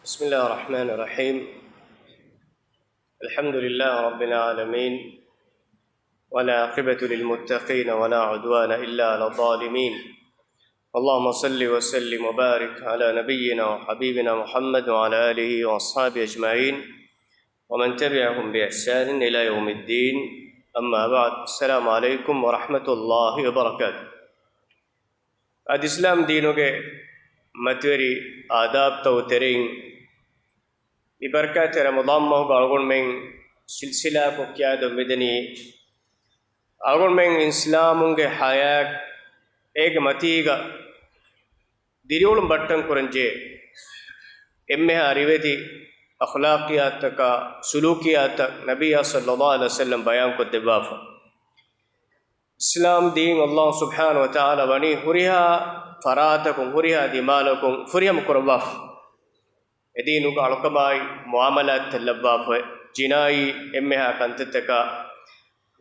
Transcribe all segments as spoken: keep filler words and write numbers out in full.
بسم الله الرحمن الرحيم. الحمد لله رب العالمين، والعاقبة للمتقين، ولا عدوان إلا على الظالمين. اللهم صل وسلم وبارك على نبينا وحبيبنا محمد وعلى آله وأصحابه أجمعين، ومن تبعهم بإحسان إلى يوم الدين. أما بعد، السلام عليكم ورحمة الله وبركاته. އަދި އިސްލާމް ދީނުގެ މަތިވެރި އާދާބްތައް ތެރެއިން، މި ބަރަކާތްތެރި ރަމަޟާން މަހުގަ އަޅުގަނޑުމެން ސިލްސިލާކޮށް ކިޔާދެމުން މިދަނީ، އަޅުގަނޑުމެން އިސްލާމުންގެ ޙަޔާތް އޭގެ މަތީގަ ދިރިއުޅުން ބައްޓަން ކުރަންޖެހޭ އެންމެހާ ރިވެތި އަޚްލާޤިއްޔާތްތަކާ، ސުލޫކިއްޔާތްތައް ނަބިއްޔާ ޞައްލައްލާހު ޢަލައިހި ވަސައްލަމް ބަޔާންކޮށްދެއްވާފަ. އިސްލާމް ދީން އައްލާހު ސުބްޙާނަހު ވަތަޢާލާ ވަނީ ހުރިހާ ފަރާތަކުން، ހުރިހާ ދިމާލަކުން ފުރިހަމަ ކުރައްވާފަ. އެ ދީނުގެ އަޅުކަމާއި މުޢާމަލާތްތައް ލައްވާފަ، ޖިނާއީ އެންމެހާ ކަންތައްތަކާ،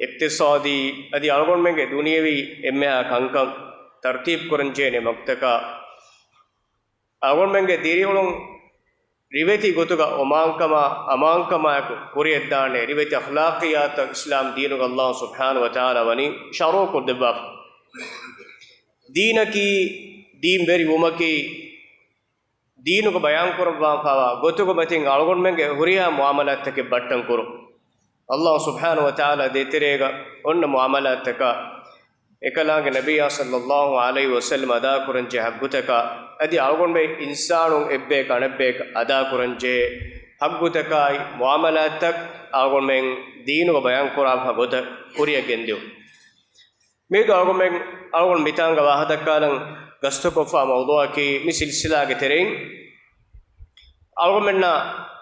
އިޤްތިޞާދީ އަދި އަޅުގަނޑުމެންގެ ދުނިޔަވީ އެންމެހާ ކަންކަން ތަރުތީބު ކުރަންޖެހޭނެ މަގުތަކާ، އަޅުގަނޑުމެންގެ ދިރިއުޅުން ރިވެތި ގޮތުގަ އޮމާންކަމާ، އަމާންކަމާއެކު ކުރިއަށްދާނެ ރިވެތި އަޚްލާޤިއްޔާތްތައް އިސްލާމް ދީނުގަ އައްލާހު ސުބްޙާނަހު ވަތަޢާލާ ވަނީ ޝަރުޢު ކޮށްދެއްވާފަ. ދީނަކީ، ދީންވެރިވުމަކީ، ދީނުގަ ބަޔާންކުރައްވާފައިވާ ގޮތުގެ މަތިން އަޅުގަނޑުމެންގެ ހުރިހާ މުޢާމަލާތްތަކެއް ބައްޓަން ކުރުން. އައްލާހު ސުބްޙާނަހު ވަތަޢާލާ ދޭތެރޭގަ އޮންނަ މުޢާމަލާތްތަކާ، އެކަލާނގެ ނަބިއްޔާ ޞައްލައްލާހު ޢަލައިހި ވަސައްލަމް އަދާކުރަންޖެހޭ ޙައްޤުތަކާ، އަދި އަޅުގަނޑުމެން އިންސާނުން އެއްބަޔަކަށް އަނެއްބަޔަކަށް އަދާކުރަންޖެހޭ ޙައްޤުތަކާއި މުޢާމަލާތްތައް އަޅުގަނޑުމެން ދީނުގަ ބަޔާންކުރާފަ ގޮތަށް ކުރިއަށް ގެންދިއުން. މިއަދު އަޅުގަނޑުމެން، އަޅުގަނޑު މިތާނގަ ވާހަކަދައްކާލަން ގަސްތުކޮށްފާ މައުޟޫޢަކީ މި ސިލްސިލާގެ ތެރެއިން އަޅުގަނޑުމެންނާ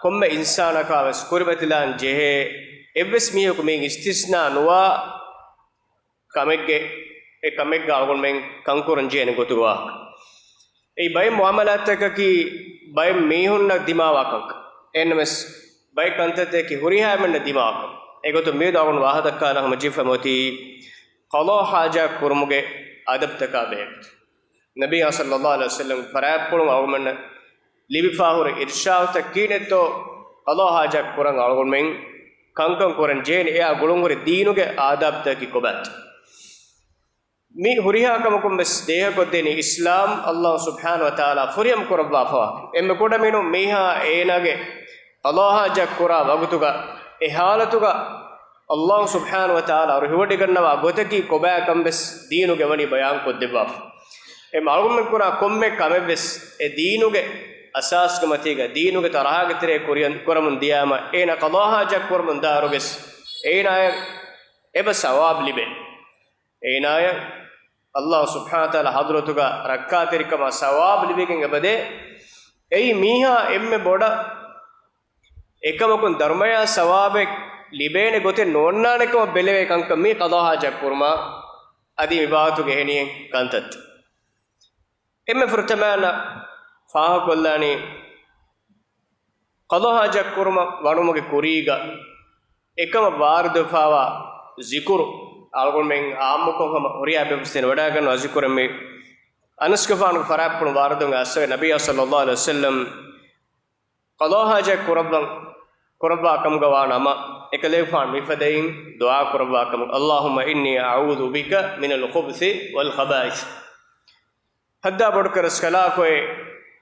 ކޮންމެ އިންސާނަކާ ވެސް ކުރިމަތިލާން ޖެހޭ އެއްވެސް މީހަކު މިއިން އިސްތިސްނާ ނުވާ ކަމެއްގެ، އެ ކަމެއްގަ އަޅުގަނޑުމެން ކަންކުރަން ޖެހޭނެ ގޮތުގެ ވާހަކަ. އެއީ ބައެއް މުޢާމަލާތްތަކަކީ ބައެއް މީހުންނަށް ދިމާވާ ކަންކަން. އެހެންނަމަވެސް ބައެއް ކަންތައްތަކަކީ ހުރިހާ އެންމެންނަށް ދިމާވާ ކަން. އެގޮތުން މިއަދު އަޅުގަނޑު ވާހަކަދައްކާލަން ހަމަޖެހިފައި އޮތީ ޤަޟާ ޙާޖާ ކުރުމުގެ އަދަބްތަކާ ބެހޭގޮތުން. ނަބިއްޔާ ޞައްލައްލާހު ޢަލައިހި ވަސައްލަމްގެ ފަރާތްޕުޅުން އަޅުގަނޑުމެންނަށް ލިބިފާހުރި އިރްޝާދުތައް ކިހިނެއްތޯ ޤަޟާ ޙާޖާ ކުރަން އަޅުގަނޑުމެން ކަންކަން ކުރަން ޖެހޭނެ. އެއާ ގުޅުންހުރި ދީނުގެ އާދާބްތަކަކީ ކޮބާތޯ؟ މި ހުރިހާ ކަމަކުން ވެސް ދޭހަކޮށްދޭނީ އިސްލާމް އައްލާހު ސުބްޙާނަހު ވަތަޢާލާ ފުރިހަމަ ކުރައްވާފަވާ. އެންމެ ކުޑަމިނުން މީހާ އޭނާގެ ޤަޟާ ޙާޖާ ކުރާ ވަގުތުގަ އެ ޙާލަތުގަ އައްލާހު ސުބްޙާނަހު ވަތަޢާލާ ރުހިވޮޑިގަންނަވާ ގޮތަކީ ކޮބާކަން ވެސް ދީނުގަ ވަނީ ބަޔާންކޮށްދެއްވާފަ. އެ އަޅުގަނޑުމެން ކުރާ ކޮންމެ ކަމެއް ވެސް އެ ދީނުގެ އަސާސްގެ މަތީގަ ދީނުގެ ތަރަހާގެ ތެރޭ ކުރިއަށް ކުރަމުން ދިޔާމަ އޭނާ ޤަޟާ ޙާޖާ ކުރަމުން ދާއިރުވެސް އޭނާޔަށް އެބަ ސަވާބު ލިބޭ. އޭނާޔަށް އައްލާހު ސުބްޙާނަހު ވަތަޢާލާ ޙަޟްރަތުގަ ރައްކާތެރިކަމާ ސަވާބު ލިބިގެން އެބަދޭ. އެއީ މީހާ އެންމެ ބޮޑަށް އެކަމަކުން ދަރުމަޔާ ސަވާބެއް ލިބޭނެ ގޮތެއް ނޯންނާނެ ކަމަށް ބެލެވޭ ކަންކަން މީ ޤަޟާ ޙާޖާ ކުރުމާ އަދި މި ބާވަތުގެ އެހެނިހެން ކަންތައްތައް. އެންމެ ފުރަތަމައިން ފާހަގަކޮށްލާނީ، ޤަޟާ ޙާޖާ ކުރުމަށް ވަނުމުގެ ކުރީގަ އެކަމަށް ވާރިދުވެފާވާ ޒިކުރު، އަޅުގަނޑުމެން ޢާއްމުކޮށް ހަމަ ހުރިހާ ބޭފުޅުން ވަޑައިގަންނަވާ ޒިކުރެއް މި. އަނަސްގެފާނުގެ ފަރާތްޕުޅުން ވާރިދުވެގެން އައިސްފައި ނަބިއްޔާ ޞައްލައްލާހު ޢަލައިހި ވަސައްލަމް ޤަޟާ ޙާޖާ ކުރައްވަން، ކުރައްވާ ކަމުގަ ވާ ނަމަ، އެކަލޭގެފާނު މިފަދައިން ދުޢާ ކުރައްވާ ކަމުގަ، اللهم إني أعوذ بك من الخبث والخبائث. ހައްދާ ބޮޑުކަރަސްކަލާކޮއެ،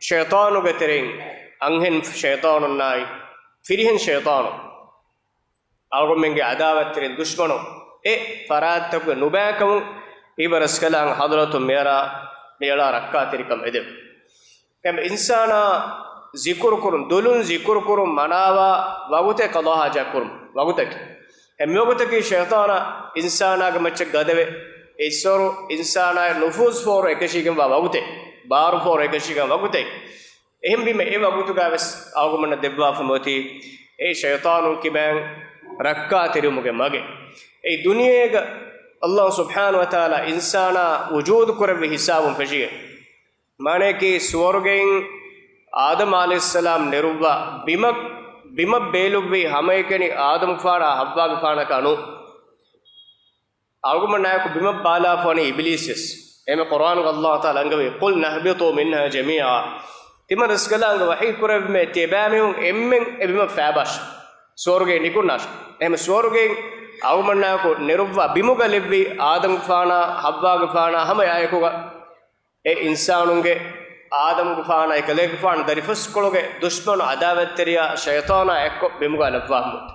ޝައިޠާނުގެ ތެރެއިން، އަންހެން ޝައިޠާނުންނާއި، ފިރިހެން ޝައިޠާނު، އަޅުގަނޑުމެންގެ ޢަދާވަތްތެރިން، ދުޝްމަނުން، އެ ފަރާތްތަކުގެ ނުބައިކަމުން އިބަރަސްކަލާނގެ ޙަޟްރަތުން މިއަރާ، މިއަޅާ ރައްކާތެރިކަން އެދެވުން. އެމް އިންސާނާ ޒިކުރު ކުރުން، ދުލުން ޒިކުރު ކުރުން މަނާވާ ވަގުތެއް ޤަޟާ ޙާޖާ ކުރުން ވަގުތަކީ. އެ މިވަގުތަކީ ޝައިޠާނާ އިންސާނާގެ މައްޗަށް ގަދަވެ، އެއްސޮރު އިންސާނާއަށް ނުފޫޒު ފޯރު އެކަށީގެންވާ ވަގުތެއް، ބާރު ފޯރު އެކަށީގެން ވަގުތެއް. އެހެންވީމަ އެ ވަގުތުގަ ވެސް އަޅުގަނޑުމެންނަށް ދެއްވާފަ އޮތީ އެ ޝައިޠާނުން ކިބައިން ރައްކާތެރިވުމުގެ މަގެއް. އެ ދުނިޔޭގަ އައްލާހު ސުބްޙާނަހު ވަތަޢާލާ އިންސާނާ ވުޖޫދު ކުރެއްވި ހިސާބުން ފެށިގެން. މާނަޔަކީ، ސުވަރުގެއިން އާދަމް ޢަލައިހިއްސަލާމް ނެރުއްވާ ބިމަށް، ބިމަށް ބޭލުއްވީ ހަމައެކަނި އާދަމުފާނާ ޙައްވާގެފާނަކާ ނޫން. އަޅުގަނޑުމެންނާއެކު ބިމަށް ބާލާފަ ވަނީ އިބިލީސްވެސް. އެހެންވެ ޤުރުއާނުގަ އައްލާހު ތަޢާލާ އަންގަވީ، قُلْنَا اهْبِطُوا مِنْهَا جَمِيعًا. ތިމަން ރަސްކަލާނގެ ވަޙީ ކުރެވުމޭ ތިޔަބައިމީހުން އެންމެން އެބިމަށް ފައިބާށޭ. ސުވަރުގެއިން ނިކުންނާށޭ. އެހެން ސުވަރުގެއިން އަޅުގަނޑުމަންނާއެކު ނެރުއްވާ ބިމުގަ ލެއްވި އާދަމްގެފާނާ ޙައްވާގެފާނާ ހަމަ އެއާއެކުގަ އެ އިންސާނުންގެ، އާދަމްގެފާނާ އެކަލޭގެފާނު ދަރިފުށްކޮޅުގެ ދުޝްމަނު އަދާވަތްތެރިޔާ ޝައިޠާނާ އެއްކޮށް ބިމުގަ ލައްވާހުން.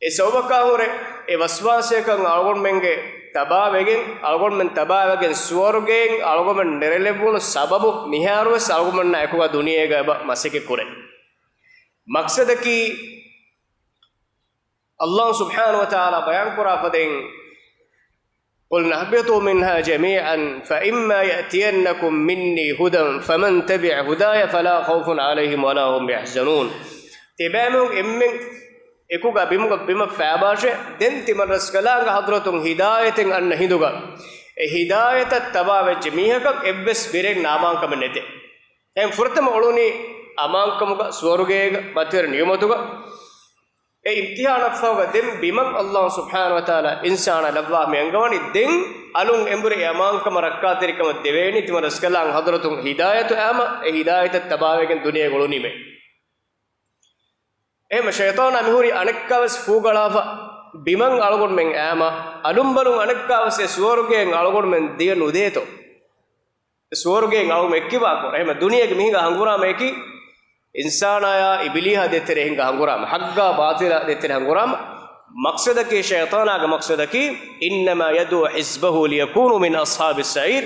އެ ސަބަބަކާ ހުރެ އެ ވަސްވާސްއަކަށް އަޅުގަނޑުމެންގެ ތަބާވެގެން، އަޅުގަނޑުމެން ތަބާވެގެން ސުވަރުގެއިން އަޅުގަނޑުމެން ނެރެލެއްވުނު ސަބަބު މިހާރުވެސް އަޅުގަނޑުމެންނާ އެކުގަ ދުނިޔޭގަ އެބަ މަސައްކަތް ކުރޭ. މަޤްޞަދަކީ، ﷲ ސުބްޙާނަހޫ ވަތަޢާލާ ބަޔާންކުރާ ފަދައިން، قُلْنَا اهْبِطُوا مِنْهَا جَمِيعًا فَإِمَّا يَأْتِيَنَّكُمْ مِنِّي هُدًى فَمَنْ تَبِعَ هُدَايَ فَلَا خَوْفٌ عَلَيْهِمْ وَلَا هُمْ يَحْزَنُونَ. ތިޔަބައިމީހުން އެންމެން އެކުގަ ބިމުގަ ބިމަށް ފައިބާށޭ. ދެން ތިމަން ރަސްކަލާނގެ ޙަޟްރަތުން ހިދާޔަތެއް އަންނަ ހިނދުގަ، އެ ހިދާޔަތަށް ތަބާވެއްޖެ މީހަކަށް އެއްވެސް ބިރެއް ނާއަމާންކަމެއް ނެތޭ. އެހެން ފުރަތަމަ އުޅުނީ އަމާންކަމުގަ، ސުވަރުގޭގަ، މަތިވެރި ނިޢުމަތުގަ. އެ އިމްތިޙާނަށްފަހުގަ ދެން ބިމަށް ﷲ ސުބްޙާނަހޫ ވަތަޢާލާ އިންސާނާ ލައްވާ މި އަންގަވަނީ. ދެން އަލުން އެނބުރި އެ އަމާންކަމަށް ރައްކާތެރިކަމަށް ދެވޭނީ ތިމަން ރަސްކަލާނގެ ޙަޟްރަތުން ހިދާޔަތު އައިމަ، އެ ހިދާޔަތަށް ތަބާވެގެން ދުނިޔޭގަ އުޅުނީމޭ. އެހެން ޝައިޠާނާ މިހުރީ އަނެއްކާވެސް ފޫގަޅާފަ ބިމަށް އަޅުގަނޑުމެން އައިމަ، އަލުންބަލުން އަނެއްކާވެސް އެ ސުވަރުގެއަށް އަޅުގަނޑުމެން ދިޔަ ނުދޭތޯ؟ ސުވަރުގެއިން އަޅުގަނޑު އެއްކިބާކުރަން. އެހެން ދުނިޔޭގެ މީހުންގެ ހަނގުރާމަޔަކީ އިންސާނާޔާ އިބިލީހާ ދޭތެރޭ ހިނގާ ހަނގުރާމަ، ޙައްޤާ ބާޠިލާ ދޭތެރޭ ހަނގުރާމަ. މަޤްޞަދަކީ، ޝައިޠާނާގެ މަޤްޞަދަކީ، إِنَّمَا يَدْعُو حِزْبَهُ لِيَكُونُوا مِنْ أَصْحَابِ السَّعِيرِ.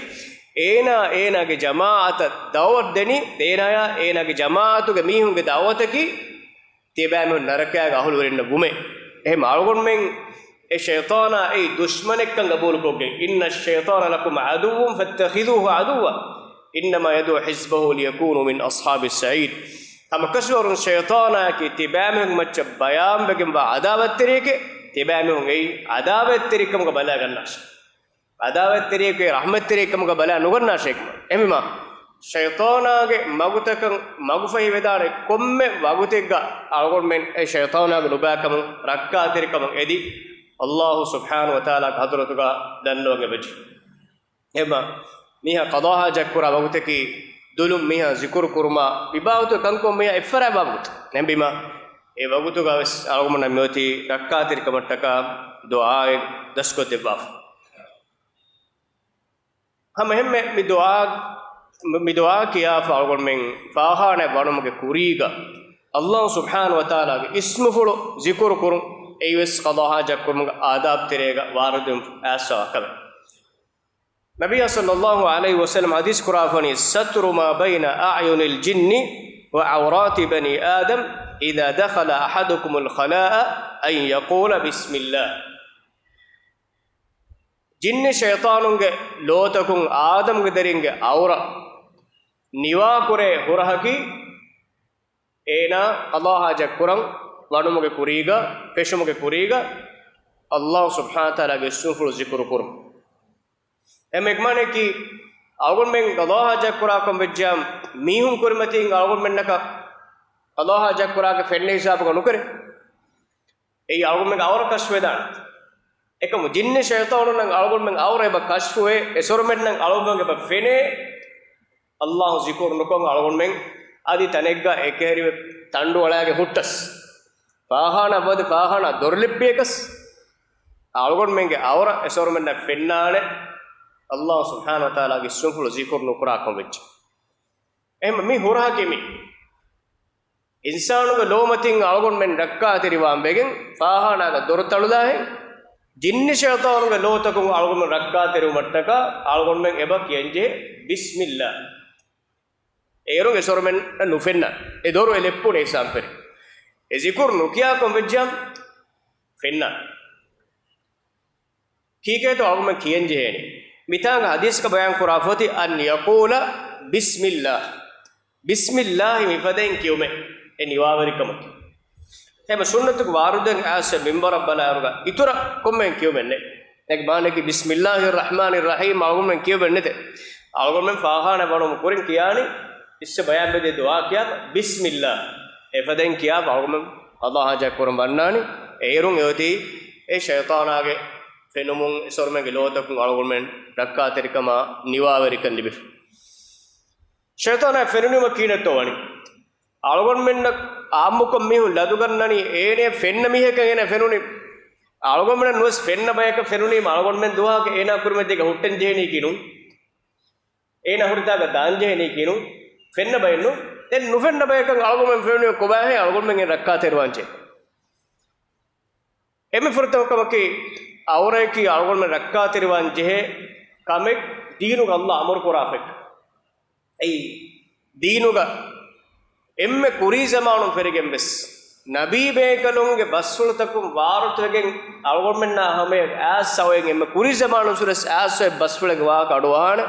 އޭނާ އޭނާގެ ޖަމާޢަތަށް ދަޢުވަތު ދެނީ، އޭނާޔާ އޭނާގެ ޖަމާޢަތުގެ މީހުންގެ ދަޢުވަތަކީ، ތިޔަބައިމީހުން ނަރަކައިގެ އަހުލުވެރިންނަށް ވުމޭ. އެހެން އަޅުގަނޑުމެން އެ ޝައިޠާނާ އެއީ ދުޝްމަނެއްކަން ގަބޫލުކޮށްގެން، إِنَّ الشَّيْطَانَ لَكُمْ عَدُوٌّ فَاتَّخِذُوهُ عَدُوًّا إِنَّمَا يَدْعُو حِزْبَهُ لِيَكُونُوا مِنْ أَصْحَابِ السَّعِيرِ. ހަމަކަށަވަރުން ޝައިޠާނާއަކީ ތިޔަބައިމީހުންގެ މައްޗަށް ބަޔާންވެގެންވާ ޢަދާވަތްތެރިއެކޭ. ތިޔަބައިމީހުން އެއީ ޢަދާވަތްތެރިކަމުގަ ބަލައިގަންނާށޭ. ޢަދާވަތްތެރިއެކޭ، ރަޙްމަތްތެރިއެއްކަމުގަ ބަލާ ނުގަންނާށޭ. އެހެންވީމާ، ޝައިޠާނާގެ މަގުތަކަށް މަގުފަހިވެދާނެ ކޮންމެ ވަގުތެއްގަ އަޅުގަނޑުމެން އެ ޝައިޠާނާގެ ނުބައިކަމުން ރައްކާތެރިކަމަށް އެދި، ﷲ ސުބްޙާނަހޫ ވަތަޢާލާގެ ޙަޟްރަތުގަ ދަންނަވަން އެބަޖެހޭ. އެހެންވީމާ، މީހާ ޤަޟާ ޙާޖަތްކުރާ ވަގުތަކީ، ދުލުން މީހާ ޒިކުރު ކުރުމާ، އިބާދަތު ކަންކޮށް މީހާ އެއްފަރާތް ވަގުތު. އެހެންވީމާ، އެ ވަގުތުގަ ވެސް އަޅުގަނޑުމެންނަށް މިއޮތީ ރައްކާތެރިކަމަށްޓަކާ ދުޢާއެއް ދަސްކޮށްދެއްވާފަ. ހަމަ އެހެންމެ މި ދުޢާ، މި ދުޢާ ކިޔާފަ އަޅުގަނޑުމެން ފާޚާނާއަށް ވަނުމުގެ ކުރީގަ، ﷲ ސުބްޙާނަހޫ ވަތަޢާލާގެ އިސްމުފުޅު ޒިކުރު ކުރުން، އެއީވެސް ޤަޟާ ޙާޖަތް ކުރުމުގެ އާދާބު ތެރޭގަ ވާރިދުވެ އައިސްފަވާ ކަމެއް. ނަބިއްޔާ ޞައްލައްލާހު ޢަލައިހި ވަސައްލަމަ ޙަދީޘް ކުރާފަނީ، ستر ما بين أعين الجن وعورات بني آدم إذا دخل أحدكم الخلاء أن يقول بسم الله. ޖިންނި ޝައިޠާނުންގެ ލޯތަކުން އާދަމްގެ ދަރިންގެ އައުރަ ނިވާކުރޭ ހުރަހަކީ، އޭނާ ޤަޟާ ޙާޖަތް ކުރަން ވަނުމުގެ ކުރީގަ، ފެށުމުގެ ކުރީގަ، ﷲ ސުބްޙާނަހޫ ވަތަޢާލާގެ އިސްމުފުޅު ޒިކުރު ކުރުން. އެހެންވީމާ، އަޅުގަނޑުމެން ޤަޟާ ޙާޖަތް ކުރާކަން ވެއްޖާ، މީހުން ކުރިމަތީން އަޅުގަނޑުމެންނަކަށް ޤަޟާ ޙާޖަތް ކުރާކަށް ފެންނަ ހިސާބުގަ ނުކެރޭ. އެއީ އަޅުގަނޑުމެންގެ އައުރަ ކަޝްފުވެދާނެ. އެކަމު ޖިންނި ޝައިޠާނުންނަށް އަޅުގަނޑުމެން އައުރަ އެބަ ކަޝްފުވެ، އެސޮރުމެންނަށް އަޅުގަނޑުމެން އެބަ ފެނޭ، ﷲ ޒިކުރު ނުކޮށް އަޅުގަނޑުމެން އަދި ތަނެއްގަ އެކަހެރިވެ ތަނޑު އަޅާގެ ހުއްޓަސް، ފާޚާނާ ވަދެ ފާޚާނާ ދޮރު ލެއްޕިޔަކަސް، އަޅުގަނޑުމެންގެ އައުރަ އެސޮރުމެންނަށް ފެންނާނެ، ﷲ ސުބްޙާނަހޫ ވަތަޢާލާގެ އިސްމުފުޅު ޒިކުރު ނުކުރާކަން ވެއްޖެ. އެހެން މި ހުރަހަކީ މި އިންސާނުގެ ލޯމަތިން އަޅުގަނޑުމެން ރައްކާތެރިވާން ވެގެން، ފާޚާނާގެ ދޮރު ތަޅުލާހެން، ޖިންނި ޝައިޠާނުގެ ލޯތަކުން އަޅުގަނޑުމެން ރައްކާތެރިވުމަށްޓަކާ އަޅުގަނޑުމެން އެބަ ކިޔަންޖެހޭ، ބިސްމިއްލާ. އޭރުން އެސޮރުމެން ނުފެންނާނެ. އެ ދޮރު އެ ލެއްޕުނީ އިސާން ފެރި. އެ ޒިކުރު ނުކިޔާކަން ވެއްޖާ ފެންނާނެ. ކީކޭތޯ އަޅުގަނޑުމެން ކިޔަން ޖެހޭނީ؟ މިތާނގަ ޙަދީޘްގަ ބަޔާން ކުރާފަ އޮތީ، أن يقول بسم الله. ބިސްމިއްލާހި މިފަދައިން ކިޔުމެއް އެ ނިވާވެރިކަމަކީ. އެހެން ސުންނަތުގެ ވާރިދުވެގެން އައިސް މިންބަރަށް ބަލާއިރުގަ އިތުރަށް ކޮންމެހެން ކިޔުމެއް ނެތް. އޭގެ މާނައަކީ، بسم الله الرحمن الرحيم އަޅުގަނޑުމެން ކިޔުމެއް ނެތެ. އަޅުގަނޑުމެން ފާޚާނާ ވަނުމުގެ ކުރިން ކިޔާނީ، އިސްވެ ބަޔާންވެދޭ ދުޢާ ކިޔާފަ، ބިސްމިއްލާ. އެފަދައިން ކިޔާފަ އަޅުގަނޑުމެން ޤަޟާ ޙާޖަތް ކުރަން ވަންނާނީ. އޭރުން އެއޮތީ އެ ޝައިޠާނާގެ ފެނުމުން އެސޮރުމެންގެ ލޯތަކުން އަޅުގަނޑުމެން ރައްކާތެރިކަމާ ނިވާވެރިކަން ލިބިފަ. ޝައިޠާނާ ފެނުނީމަ ކިހިނެއްތޯ ވަނީ؟ އަޅުގަނޑުމެންނަށް އާއްމުކޮށް މީހުން ލަދުގަންނަނީ އޭނަޔަށް ފެންނަ މީހަކަށް އޭނަ ފެނުނީ. އަޅުގަނޑުމެންނަށް ނުވެސް ފެންނަ ބަޔަކަށް ފެނުނީމަ އަޅުގަނޑުމެން ދުވަހަކަށް އޭނާ ކުރިމަތީގަ ހުއްޓެން ޖެހެނީކީ ނޫން. އޭނާ ހުރިތާގަ ދާން ޖެހެނީކީ ނޫން. ފެންނަ ބައެއް ނޫން. ދެން ނުފެންނަ ބަޔަކަށް އަޅުގަނޑުމެން ފެނުނީ ކޮބާހޭ؟ އަޅުގަނޑުމެން އެ ރައްކާތެރިވާން ޖެހޭ. އެންމެ ފުރަތަމަ ކަމަކީ، އައުރަޔަކީ އަޅުގަނޑުމެން ރައްކާތެރިވާން ޖެހޭ ކަމެއް ދީނުގަ އައްލާ އަމުރު ކުރާފައެއް. އެއީ ދީނުގަ އެންމެ ކުރީ ޒަމާނުން ފެރިގެން ވެސް، ނަބީ ބޭކަލުންގެ ބަސްފުޅުތަކުން ވާރުތުވެގެން އަޅުގަނޑުމެންނާ ހަމަޔަށް އައިސް އައިގެން އެންމެ ކުރީ ޒަމާނުން ސުރެސް އައިސް އޮތް ބަސްފުޅެއްގެ ވާހަކަ އަޑުއަހާނެ.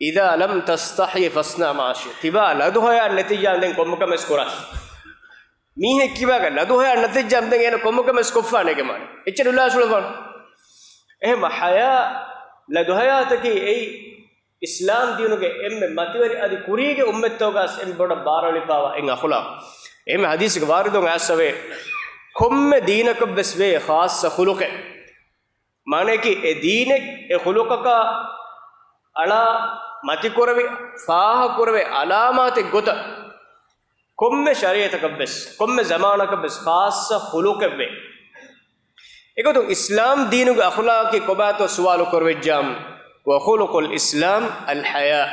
إذا لم تستحي فاصنع ما شئت. ތިބާ ލަދު ހަޔާ ނެތިއްޔާ ދެން ކޮންމެ ކަމެއް ކުރާށި. މީހެއް ކިބާގަ ލަދު ހަޔާ ނެތިއްޔާ ދެން އޭނަ ކޮންމެ ކަމެއް ކޮށްފާނޭގެ މާނަ. އެއްޗެއް ނުލާ ސުޅުފާނު. އެހެން ހަޔާ، ލަދު ހަޔާތަކީ އެއީ އިސްލާމް ދީނުގެ އެންމެ މަތިވެރި އަދި ކުރީގެ އުއްމަތްތަކުގަސް އެންމެ ބޮޑަށް ބާރުއެޅިފާވާ އެއް އަޚުލާޤު. އެހެން ހަދީސްގެ ވާރިދުން އައިސްސަވޭ، ކޮންމެ ދީނަކަށްވެސް ވޭ ޚާއްޞަ ޚުލުޤެއް. މާނައަކީ އެ ދީނެއް އެ ޚުލުޤަކާ އަޅާ މަތިކުރެވި، ފާހަގަކުރެވޭ އަލާމާތެއް ގޮތަށް ކޮންމެ ޝަރީޢަތަކަށްވެސް، ކޮންމެ ޒަމާނަކަށްވެސް ޚާއްޞަ ޚުލުޤެއްވޭ. އެގޮތުން އިސްލާމް ދީނުގެ އަޚުލާޤީ ކޮބާތޯ ސުވާލު ކުރެވިއްޖާމު، وخلق الإسلام الحياء.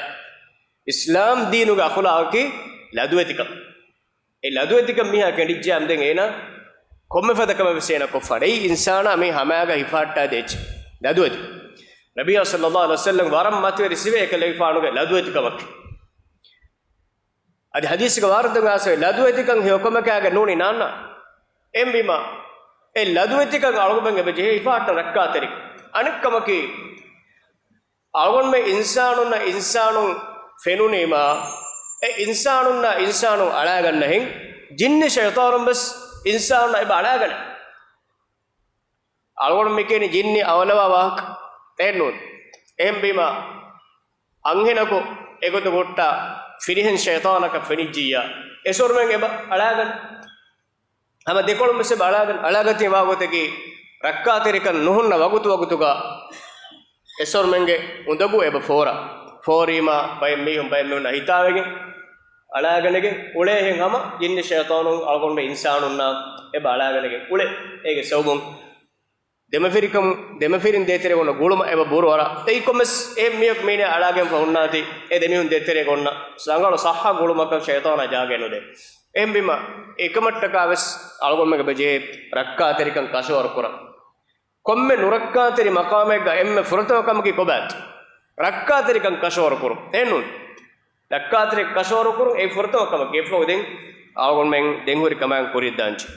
އިސްލާމް ދީނުގެ އަޚުލާޤީ ލަދުވެތިކަން. އެ ލަދުވެތިކަން މީހާ ކެނޑިއްޖާމު ދެން އޭނާ ކޮންމެ ފަދަ ކަމެއް ވެސް އޭނާ ކޮށްފާނެ. އެއީ އިންސާނާ މި ހަމައިގަ ހިފަހައްޓާދޭ އެއްޗެއް ލަދުވެތި. ނަބިއްޔާ ޞައްލައްލާހު ޢަލައިހި ވަސައްލަމް ވަރަށް މަތިވެރި ސިފައެއް ކަލޭގެފާނުގެ ލަދުވެތިކަމަކީ. އަދި ޙަދީޘްގެ ވާރިދުން އައިސް ލަދުވެތިކަން ހެޔޮކަމަކާގެ ނޫނީ ނާންނާ. އެހެންވީމާ، އެ ލަދުވެތިކަން އަޅުގަނޑުމެން އެބަ ޖެހޭ ހިފަހައްޓަން ރައްކާތެރި. އަނެއް ކަމަކީ، އަޅުގަނޑުމެން އިންސާނުންނަށް އިންސާނުން ފެނުނީމާ، އެ އިންސާނުންނާ އިންސާނުން އަޅާގަންނަހެން، ޖިންނި ޝައިޠާނުން ވެސް އިންސާނުންނާ އެބަ އަޅާގަނެ. އަޅުގަނޑު މިކިޔަނީ ޖިންނި އަވަލަވާ ވާހަކަ އެއްނޫން. އެހެންވީމާ، އަންހެނަކު އެގޮތަށް ހުއްޓާ ފިރިހެން ޝައިޠާނަކަށް ފެނިއްޖިއްޔާ، އެސޮރުމެން އެބަ އަޅާގަނެ. ހަމަ ދެކޮޅުން ވެސް އެބަ އަޅާގަން، އަޅާގަތީ ވާގޮތަކީ، ރައްކާތެރިކަން ނުހުންނަ ވަގުތު ވަގުތުގަ އެސޮރުމެންގެ އުނދަގޫ އެބަ ފޯރާ. ފޯރީމާ ބައެއް މީހުން ބައެއް މީހުންނާ ހިތާވެގެން އަޅާގަނެގެން އުޅޭހެން ހަމަ ޖިންނި ޝައިޠާނުން އަޅުގަނޑު އިންސާނުންނާ އެބަ އަޅާގަނެގެން އުޅޭ. އޭގެ ސަބަބުން ދެމަފިރިކަމު، ދެމަފިރިން ދޭތެރޭގަ އޮންނަ ގުޅުމަށް އެބަ ބުރު އަރާ. އެއީ ކޮންމެސް އެހެން މީހަކު މީނަ އަޅާގެންފަ ހުންނާތީ، އެ ދެމީހުން ދޭތެރޭގަ އޮންނަ ރަނގަޅު ޞައްޙަ ގުޅުމަކަށް ޝައިޠާނާ ޖާގައެއް ނުދޭ. އެހެންވީމަ، އެކަމަށްޓަކާ ވެސް އަޅުގަނޑުމެންގެ ބެޖޭ ރައްކާތެރިކަން ކަށަވަރު ކުރަން. ކޮންމެ ނުރައްކާތެރި މަޤާމެއްގަ އެންމެ ފުރަތަމަ ކަމަކީ ކޮބާތު؟ ރައްކާތެރިކަން ކަށަވަރު ކުރުން. އެހެންނޫން. ރައްކާތެރި ކަށަވަރު ކުރުން އެއީ ފުރަތަމަ ކަމަކީ. އެފަހު ދެން އަޅުގަނޑުމެން ދެން ހުރި ކަމާން ކުރިއަށް ދާންޖެ.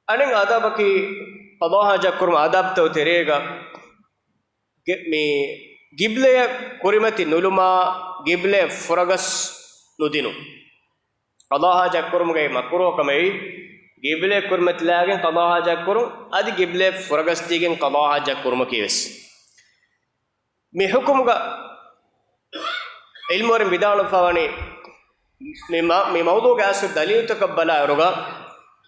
އަނެއް އާދާބަކީ، ޤަޟާ ޙާޖަތް ކުރުމަށް އާދާބްތައް ތެރޭގަ، ގެ-، މި ގިބްލަޔަށް ކުރިމަތި ނުލުމާ، ގިބްލަޔަށް ފުރަގަސް ނުދިނުން. ޤަޟާ ޙާޖަތް ކުރުމުގައި މަކްރޫހަ ކަމެއް، ގިބްލަޔަށް ކުރިމަތިލާގެން ޤަޟާ ޙާޖަތް ކުރުން، އަދި ގިބްލަޔަށް ފުރަގަސް ދީގެން ޤަޟާ ޙާޖަތް ކުރުމަކީ ވެސް. މި ޙުކުމުގަ ޢިލްމުވެރިން ވިދާޅުވެފަވަނީ، މި މަ-، މި މައުޟޫޢުގެ އަސްލު ދަލީލުތަކަށް ބަލާއިރުގަ،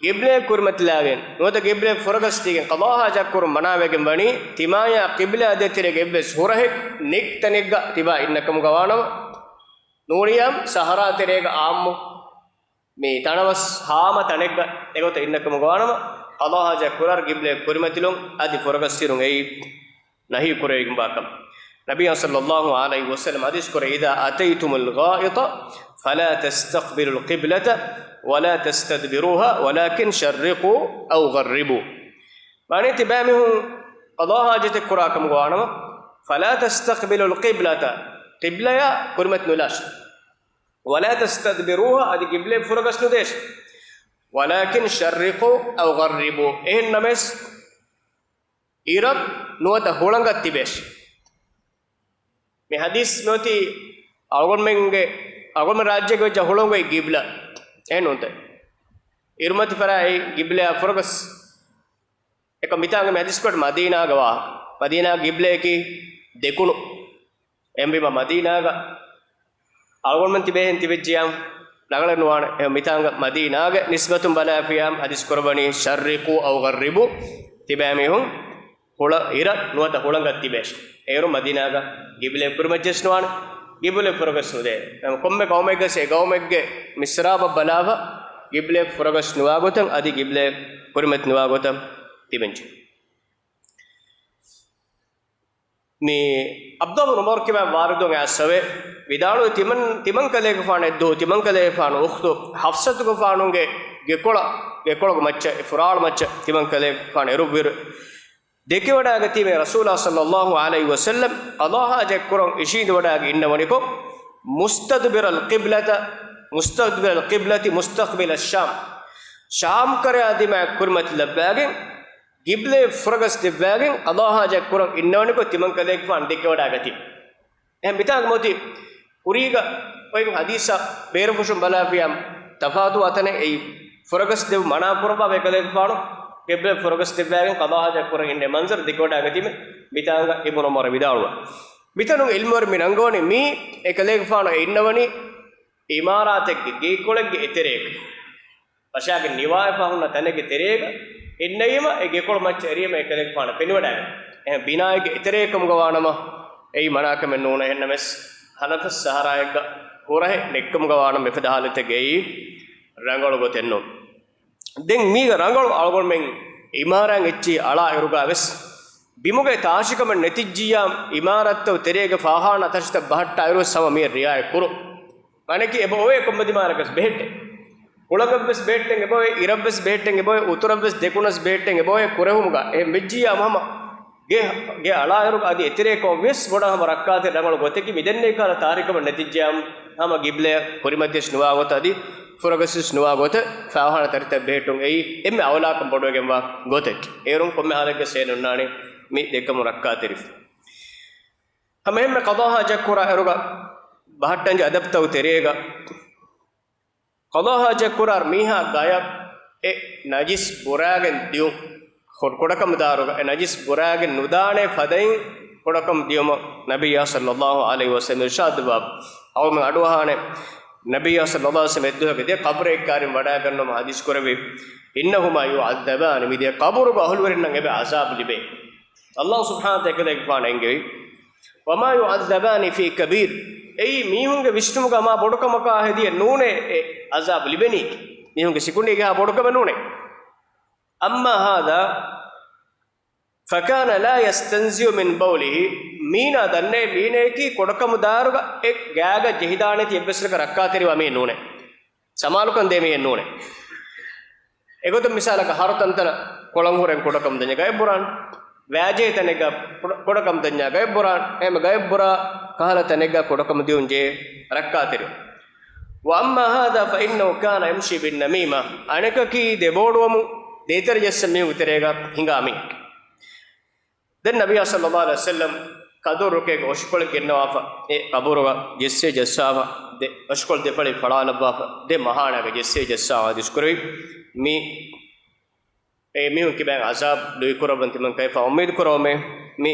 ގިބްލަޔަށް ކުރިމަތިލާގެން ނުވަތަ ގިބްލަޔަށް ފުރަގަސްދީގެން ޤަޟާ ޙާޖަތް ކުރުން މަނާވެގެން ވަނީ، ތިމާޔާ ޤިބްލާ ދޭތެރޭގެ އެއްވެސް ހުރަހެއް ނެތް ތަނެއްގަ ތިބާ އިންނަ ކަމުގަ ވާނަމަ، ނޫނިއްޔާމު ސަހަރާ ތެރޭގަ އާއްމު މި ތަނަވަސް ހާމަ ތަނެއްގަ އެގޮތަށް އިންނަ ކަމުގަ ވާނަމަ، ޤަޟާ ޙާޖަތް ކުރާއިރު ގިބްލަޔަށް ކުރިމަތިލުން އަދި ފުރަގަސްދިނުން އެއީ ނަހީ ކުރެވިގެންވާ ކަމެއް. ނަބިއްޔާ ޞައްލައްލާހު ޢަލައިހި ވަސައްލަމަ ޙަދީޘް ކުރޭ، إذا أتيتم الغائط فلا تستقبلوا القبلة ولا تستدبروها ولكن شرقوا أو غربوا. މާނައީ ތިބާމީހުން ޤަޟާ ޙާޖަތެއް ކުރާ ކަމުގަ ވާނަމަ، فلا تستقبلوا القبلة، ޤިބްލަޔާ ކުރިމަތި ނުލާށި. ولا تستدبروها، އަދި ޤިބްލަޔަށް ފުރަގަސް ނުދޭށި. ولكن شرقوا أو غربوا، އެހެން ނަމަވެސް، އިރަށް ނުވަތަ ހުޅަނގަށް ތިބޭށި. މި ޙަދީޘް މިއޮތީ އަޅުގަނޑުމެންގެ، އަޅުގަނޑުމެން ރާއްޖޭގެ ވެއްޖެ ހުޅަނގު އެއީ ޤިބްލާ. އެހެން ނޫންތަ؟ އިރުމަތި ފަރާތް އެއީ ޤިބްލާ ފުރަގަސް. އެކަމް މިތާނގަ މި ޙަދީޘް ކުރެއްވި މަދީނާގެ ވާހަކަ. މަދީނާގެ ޤިބްލަޔަކީ ދެކުނު. އެހެންވީމަ މަދީނާގަ އަޅުގަނޑުމެން ތިބޭހެން ތިބެއްޖިޔާ ރަނގަޅެއް ނުވާނެ. އެ މިތާނގަ މަދީނާގެ ނިސްބަތުން ބަލާފިޔާ ޙަދީޘް ކުރައްވަނީ، شرقوا أو غربوا، ތިބާމީހުން ހުޅަ އިރަށް ނުވަތަ ހުޅަނގަށް ތިބޭ. އޭރު މަދީނާގަ ގިބްލައެއް ކުރިމައްޗެސް ނުވާނެ. ގިބްލައެއް ފުރަގަސް ނުދޭ. ކޮންމެ ގައުމެއްގަސް އެ ގައުމެއްގެ މިސްރާބަށް ބަލާފަ ގިބްލައެއް ފުރަގަސް ނުވާ ގޮތަށް، އަދި ގިބްލައެއް ކުރިމަތި ނުވާ ގޮތަށް ތިބެންޖެ. މި ޢަބްދުﷲ ބިން ޢުމަރު ކިބާ ވާރިދުން އައިސްފަވޭ. ވިދާޅުވެ ތިމަން، ތިމަން ކަލޭގެފާނު އެއްދުވަހު، ތިމަން ކަލޭގެފާނު އުޚްތު ޙަފްޞަތުގެފާނުގެ ގެކޮޅަށް، ގެކޮޅުގެ މައްޗަށް، އެ ފުރާޅު މައްޗަށް ތިމަން ކަލޭގެފާނު އެރުވިއިރު، ދެކެވަޑައިގަތީމޭ ރަސޫލާ ޞައްލައްލާހު ޢަލައިހި ވަސައްލަމް ޤަޟާ ޙާޖަތް ކުރަން އިށީނދެވަޑައިގެން އިންނަވަނިކޮށް، مستدبر القبلة، مستدبر القبلة مستقبل الشام، ޝާމް ކަރަޔާ ދިމާ ކުރިމަތިލައްވައިގެން، ގިބްލައެއް ފުރަގަސް ދެއްވައިގެން ޤަޟާ ޙާޖަތް ކުރަން އިންނަވަނިކޮށް ތިމަން ކަލޭގެފާނު ދެކެވަޑައިގަތީ. އެހެން މިތާނގަ މަތި ކުރީގަ އޮތް ޙަދީޘްއަށް ބޭރުފުށުން ބަލާފިޔާ ތަފާތު ވާތަނެއް އެއީ، ފުރަގަސް ދެވުން މަނާ ކުރައްވާ އެކަލޭގެފާނު ގިބްލައެއް ފުރަގަސް ދެއްވައިގެން ޤަޟާ ޙާޖަތް ކުރަން އިންނަ މަންޒަރު ދެކެވަޑައިގަތީމެ މިތާނގަ އިބްނު ޢުމަރު ވިދާޅުވާ. މިތަނުން ޢިލްމުވެރިން މި ރަނގަޅުވަނީ މީ އެކަލޭގެފާނު އެ އިންނަވަނީ ޢިމާރާތެއްގެ ގެއްކޮޅެއްގެ އެތެރޭގަ. ފަށާގެން ނިވާވެފަ ހުންނަ ތަނެއްގެ ތެރޭގަ އިންނައީމަ، އެ ގެކޮޅު މައްޗަށް އެރިޔަމަ އެކަލޭގެފާނަށް ފެނިވަޑައިގަތީ. އެހެން ބިނާއެއްގެ އެތެރޭ ކަމުގަ ވާނަމަ، އެއީ މަނާކަމެއް ނޫނޭ. އެހެންނަމަވެސް، ހަނަފަސް ސަހަރާއެއްގަ ހުރަހެއް ނެތްކަމުގަ ވާނަމަ، އެފަދަ ހާލަތެއްގައި ރަނގަޅު ގޮތެއް ނޫން. ދެން މީގަ ރަނގަޅު އަޅުގަނޑުމެން އިމާރާތް އެއްޗިހި އަޅާ އިރުގަ ވެސް، ބިމުގައި ތާށިކަމެއް ނެތިއްޖިއްޔާ، އިމާރާތްތައް ތެރޭގެ ފާޚާނާ ތަށިތައް ބަހައްޓާ އިރު ވެސް ހަމަ މިއަށް ރިޢާޔަތް ކުރުން. މާނައަކީ އެބަ އޮވޭ ކޮންމެ ދިމާލަކަސް ބެހެއްޓެ. ކުޅަކަށްވެސް ބެހެއްޓެން އެބައޮވޭ، އިރަށްވެސް ބެހެއްޓެން އެބައޮވޭ، އުތުރަށްވެސް ދެކުނަސް ބެހެއްޓެން އެބައޮވޭ، ކުރެހުމުގަ އެހެން ވެއްޖިއްޔާ ހަމަ ގެ، ގެ އަޅާއިރުގަ އަދި އެތެރޭ ކޮށް ވެސް ބޮޑަށް ހަމަ ރައްކާތެރި ރަނގަޅު ގޮތަކީ މިދެންނެވި ކަހަލަ ތާށިކަމެއް ނެތިއްޖިއްޔާ ހަމަ ގިބްލަޔަށް ކުރިމަތިވެސް ނުވާ ގޮތަށް އަދި ފުރަގަސްވެސް ނުވާ ގޮތަށް ފާޚާނާ ތަށިތައް ބެހެއްޓުން އެއީ އެންމެ އައުލާކަން ބޮޑުވެގެންވާ ގޮތަކީ. އޭރުން ކޮންމެ ހާލެއްގަ ސޭން އޮންނާނެ މި ދެކަމުން ރައްކާތެރިފަ. ހަމަ އެހެންމެ ޤަޟާ ޙާޖަތް ކުރާ އިރުގަ ބަހައްޓަންޖެ އަދަބުތައް ތެރޭގަ، ޤަޟާ ޙާޖަތް ކުރާ މީހާ ގަޔަށް އެ ނަޖިސް ބުރާގެން ދިޔުން، ކުޑަކަމުދާރުގަ އެ ނަޖިސް ބުރާގެން ނުދާނެ ފަދައިން ކުޑަކަމު ދިޔުމަށް ނަބިއްޔާ ޞައްލައްލާހު ޢަލައިހި ވަސައްލަމް އިރްޝާދުވާ. އަޅުމެން އަޑުއަހާނެ، ނަބިއްޔާ ޞައްލައްލާހު ޢަލައިހި ވަސައްލަމް އެއްދުވަހަކު ދެ ޤަބްރެއް އެއްކާރިން ވަޑައިގަންނަވަމުން ޙަދީޘް ކުރެއްވި، إنهما يعذبان، މި ދެ ޤަބުރުގެ އަހުލުވެރިންނަށް އެބަ ޢަޒާބު ލިބޭ. ﷲ ސުބްޙާނަހޫ ވަތަޢާލާ އެކަލޭގެފާނަށް އެންގެވި، وما يعذبان في كبير، އެއީ މީހުންގެ ވިސްނުމުގަ މާ ބޮޑު ކަމަކާ ހެދިޔަ ނޫނޭ އެ ޢަޒާބު ލިބެނީކީ. މީހުންގެ ސިކުނޑީގެ ހާ ބޮޑު ކަމެއް ނޫނޭ. أما هذا فكان لا يستنزه من بوله، މީނާ ދަންނޭ މީނަޔަކީ ކުޑަކަމުދާރުގަ އެ ގާގަ ޖެހިދާނެތީ އެއްވެސް ރަކަށް ރައްކާތެރިވާ މީހެއް ނޫނޭ. ސަމާލުކަން ދޭ މީހެއް ނޫނޭ. އެގޮތުން މިސާލަކަށް ހަރު ތަންތަނަށް ކޮޅަން ހުރެން ކުޑަކަމު ދަންޏާ ގަޔަށް ބުރާނެ. ވާޖެހޭ ތަނެއްގަ ކުޑަ، ކުޑަކަމު ދަންޏާ ގަޔަށް ބުރާނެ. އެހެން ގަޔަށް ބުރާ ކަހަލަ ތަނެއްގަ ކުޑަކަމު ދިޔުން ޖެހޭ ރައްކާތެރިވުން. وأما هذا فإنه كان يمشي بالنميمة، އަނެކަކީ ދެބޯޑުވަމުން ދޭތެރެ ޖައްސަން މީހުންގެ ތެރޭގަ ހިނގާ މީހެއް. ދެން ނަބިއްޔާ ޞައްލައްލާހު ޢަލައިހި ވަސައްލަމް ކަދުރު ރުކެއްގެ އޮށިކޮޅެއް ގެންނަވާފަ، އެ ޤަބުރުގަ ޖެއްސޭ ޖައްސާފަ، ދެ އޮށިކޮޅު ދެފަޅި ފަޅާލައްވާފަ، ދެ މަހާނާގަ ޖެއްސޭ ޖައްސާ ޙަދީޘް ކުރެވި. މި، އެ މީހުން ކިބައިން ޢަޒާބު ލުއިކުރައްވަން ތިމަން ކަލޭގެފާނު އުއްމީދު ކުރައްވަމޭ، މި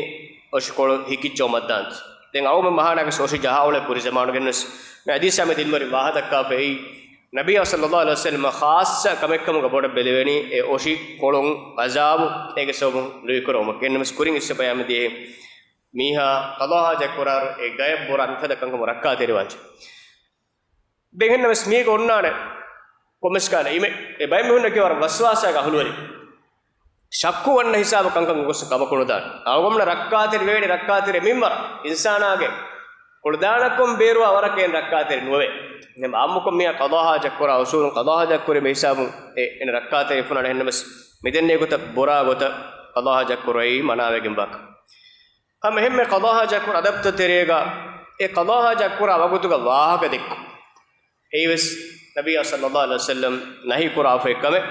އޮށިކޮޅު ހިކިއްޖައުމަށްދާން. ދެން އަޅުގަނޑު މަހާނާގަ އޮށި ޖަހާ އުޅޭ ކުރި ޒަމާނުގެ ވެސް މި ޙަދީޘާ މި ދިންވެރިން ވާހަކަ ދައްކާފައި. ނަބިއްޔާ ޞައްލައްލާހު ޢަލައިހި ވަސައްލަމަށް ޚާއްޞަ ކަމެއްކަމުގަ ބޮޑަށް ބެލެވެނީ އެ އޮށި ކޮޅުން ޢަޒާބު އޭގެ ސަބަބުން ލުއިކުރެވުމަކީ. އެހެންނަމަވެސް ކުރިން އިސްވެފައި މިދިޔައީ މީހާ ޤަޟާ ޙާޖަތް ކުރާއިރު އެ ގަޔަށް ބުރާ މިފަދަ ކަންކަމުން ރައްކާތެރިވާންޖެ. ދެން އެހެންނަމަވެސް މީގަ އޮންނާނެ ކޮންމެސް ކަހަލަ އިމެއް. އެ ބައެއް މީހުންނަކީ ވަރަށް ވަސްވާސާގެ އަހުލުވެރިން. ޝައްކު ވަންނަ ހިސާބަށް ކަންކަން ގޮސް ކަމަކު ނުދާނެ. އަޅުގަނޑުމެންނަށް ރައްކާތެރި ވެވޭނެ ރައްކާތެރި މިންވަރަށް. އިންސާނާގެ ކުޅަދާނަކަން ބޭރުވާ ވަރަކަށް އެހެން ރައްކާތެރި ނުވޭ. އެހެން އާއްމުކޮށް މީހާ ޤަޟާ ޙާޖަތް ކުރާ އުޞޫލުން ޤަޟާ ޙާޖަތް ކުރީމަ ހިސާބުން އެ އެން ރައްކާތެރި ފުނަން. އެހެންނަމަވެސް މިދެންނެވި ގޮތަށް ބުރާ ގޮތަށް ޤަޟާ ޙާޖަތް ކުރުވައި މަނާވެގެން ވާކަން. ހަމަ އެހެންމެ ޤަޟާ ޙާޖަތް ކުރާ އަދަބުތައް ތެރޭގަ އެ ޤަޟާ ޙާޖަތް ކުރާ ވަގުތުގަ ވާހަކަ ދެއްކުން. އެއީވެސް ނަބިއްޔާ ޞައްލައްލާހު ޢަލައިހި ވަސައްލަމް ނަހީ ކުރާފައި ކަމެއް.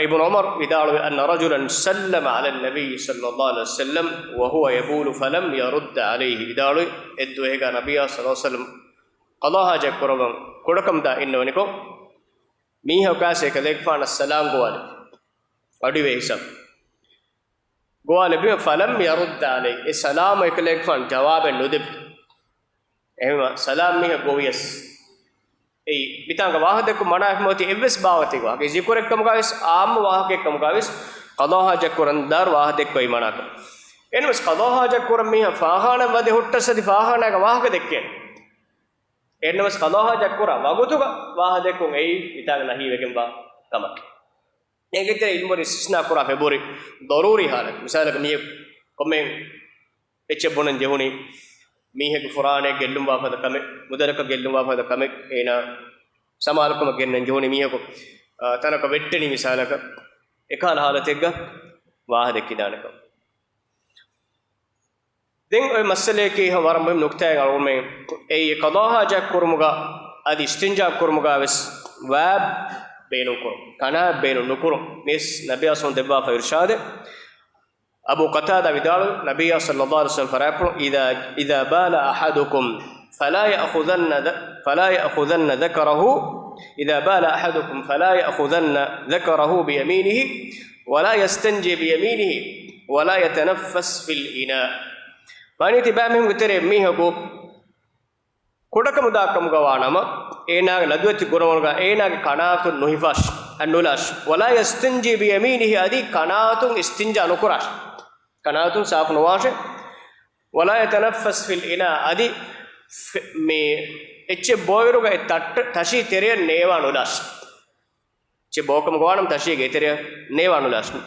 އިބްނު ޢުމަރު ވިދާޅުވި، أن رجلا سلم على النبي صلى الله عليه وسلم وهو يبول فلم يرد عليه، ވިދާޅުވި، އެއްދުވަހެއްގަ ނަބިއްޔާ ޞައްލައްލާހު ޢަލައިހި ވަސައްލަމް ޤަޟާ ޙާޖަތް ކުރައްވަން ކުޑަކަމުދާ އިންނަވަނިކޮށް، މީހަކު އައިސް އެކަލޭގެފާނަށް ސަލާމް ގޮވާލި، އަޑުއިވޭ ހިސާބު. ގޮވާލެއްވީމަ، فلم يرد عليه، އެ ސަލާމަށް އެކަލޭގެފާނު ޖަވާބެއް ނުދެއްވި. އެހެންވީމަ، ސަލާމް މީހަކު ގޮވިޔަސް، އެއީ މިތާނގަ ވާހަކަ ދެއްކުން މަނާ އެކަމަކީ އެއްވެސް ބާވަތެއްގެ ވާހަކަ، ޒިކުރެއްކަމުގަވެސް، އާއްމު ވާހަކައެއްކަމުގަވެސް، ޤަޟާ ޙާޖަތް ކުރަން ދާރު ވާހަ ދެއްކުވޭ މާނާކަށް. އެހެންވެސް ޤަޟާ ޙާޖަތް ކުރަން މީހާ ފާޚާނާގަ ވާހަކަ ދެއްކޭނެ. އެހެންނަމަސް ޤަޟާ ޙާޖަތް ކުރާ ވަގުތުގަ ވާހަ ދެއްކުން އެއީ މިތާގަ ނަހީ ވެގެންވާ ކަމަކީ. އޭގެ ތެރޭ ޢިލްމުވެރިން އިސްތިސްނާ ކުރާ ފެށި ބުރި ޟަރޫރީ ޙާލަތު. މިސާލަކަށް މީހަކު ކޮންމެ އެއްޗެއް ބުނަން ޖެހުނީ، މީހެއްގެ ފުރާނައެއް ގެއްލުންވާ ފަދަ ކަމެއް، މުދަލަކަށް ގެއްލުންވާ ފަދަ ކަމެއް، އޭނާ ސަމާލުކަމަށް ގެންނަން ޖެހުނީ މީހަކު، އާ، ތަނަކަށް ވެއްޓެނީ މިސާލަކަށް، އެކަހަލަ ޙާލަތެއްގަ ވާހަ ދެއްކިދާނެކަން. ދެން އޮތް މައްސަލަޔަކީ ވަރަށް މުހިންމު ނުކުތާއެއް އަޅުގަނޑުމެން އެއީ ޤަޟާ ޙާޖަތް ކުރުމުގަ އަދި އިސްތިންޖާ ކުރުމުގަ ވެސް ވާބް ބޭނުން ކުރުން، ކަނާތް ބޭނުން ނުކުރުން. މިސް ނަބިއްޔާ ޞައްލައްލާހު އިރްޝާދެއް. އަބޫ ޤަތާދާ ވިދާޅުވި، ނަބިއްޔާ ޞައްލައްލާހު ޢަލައިހި ވަސައްލަމަ ފަރާތްޕުޅު، إذا، إذا بال أحدكم فلا يأخذن ذ-، فلا يأخذن ذكره، إذا بال أحدكم فلا يأخذن ذكره بيمينه ولا يستنج بيمينه ولا يتنفس في الإناء. މާނައީ ތިބާ މީހުންގެ ތެރޭ މީހަކު ކުޑަކަމުދާ ކަމުގަ ވާނަމަ، އޭނާގެ ލަދުވެތި ގުނަވަނުގަ އޭނާގެ ކަނާތުން ނުހިފާށި، އަންނުލާށި. ولا يستنج بيمينه، އަދި ކަނާތުން އިސްތިންޖާ ނުކުރާށި. ކަނާތުން ސާފު ނުވާށޭ. ولا يتنفس في الإناء، އަދި ފެ-، މި އެއްޗެއް ބޯއިރުގަ އެ ތައްޓަ-، ތަށީ ތެރެއަށް ނޭވާނުލާށި. އެއްޗެއް ބޯކަމުގަ ވާނަމަ ތަށީގެ އެތެރެއަށް ނޭވާނުލާށި.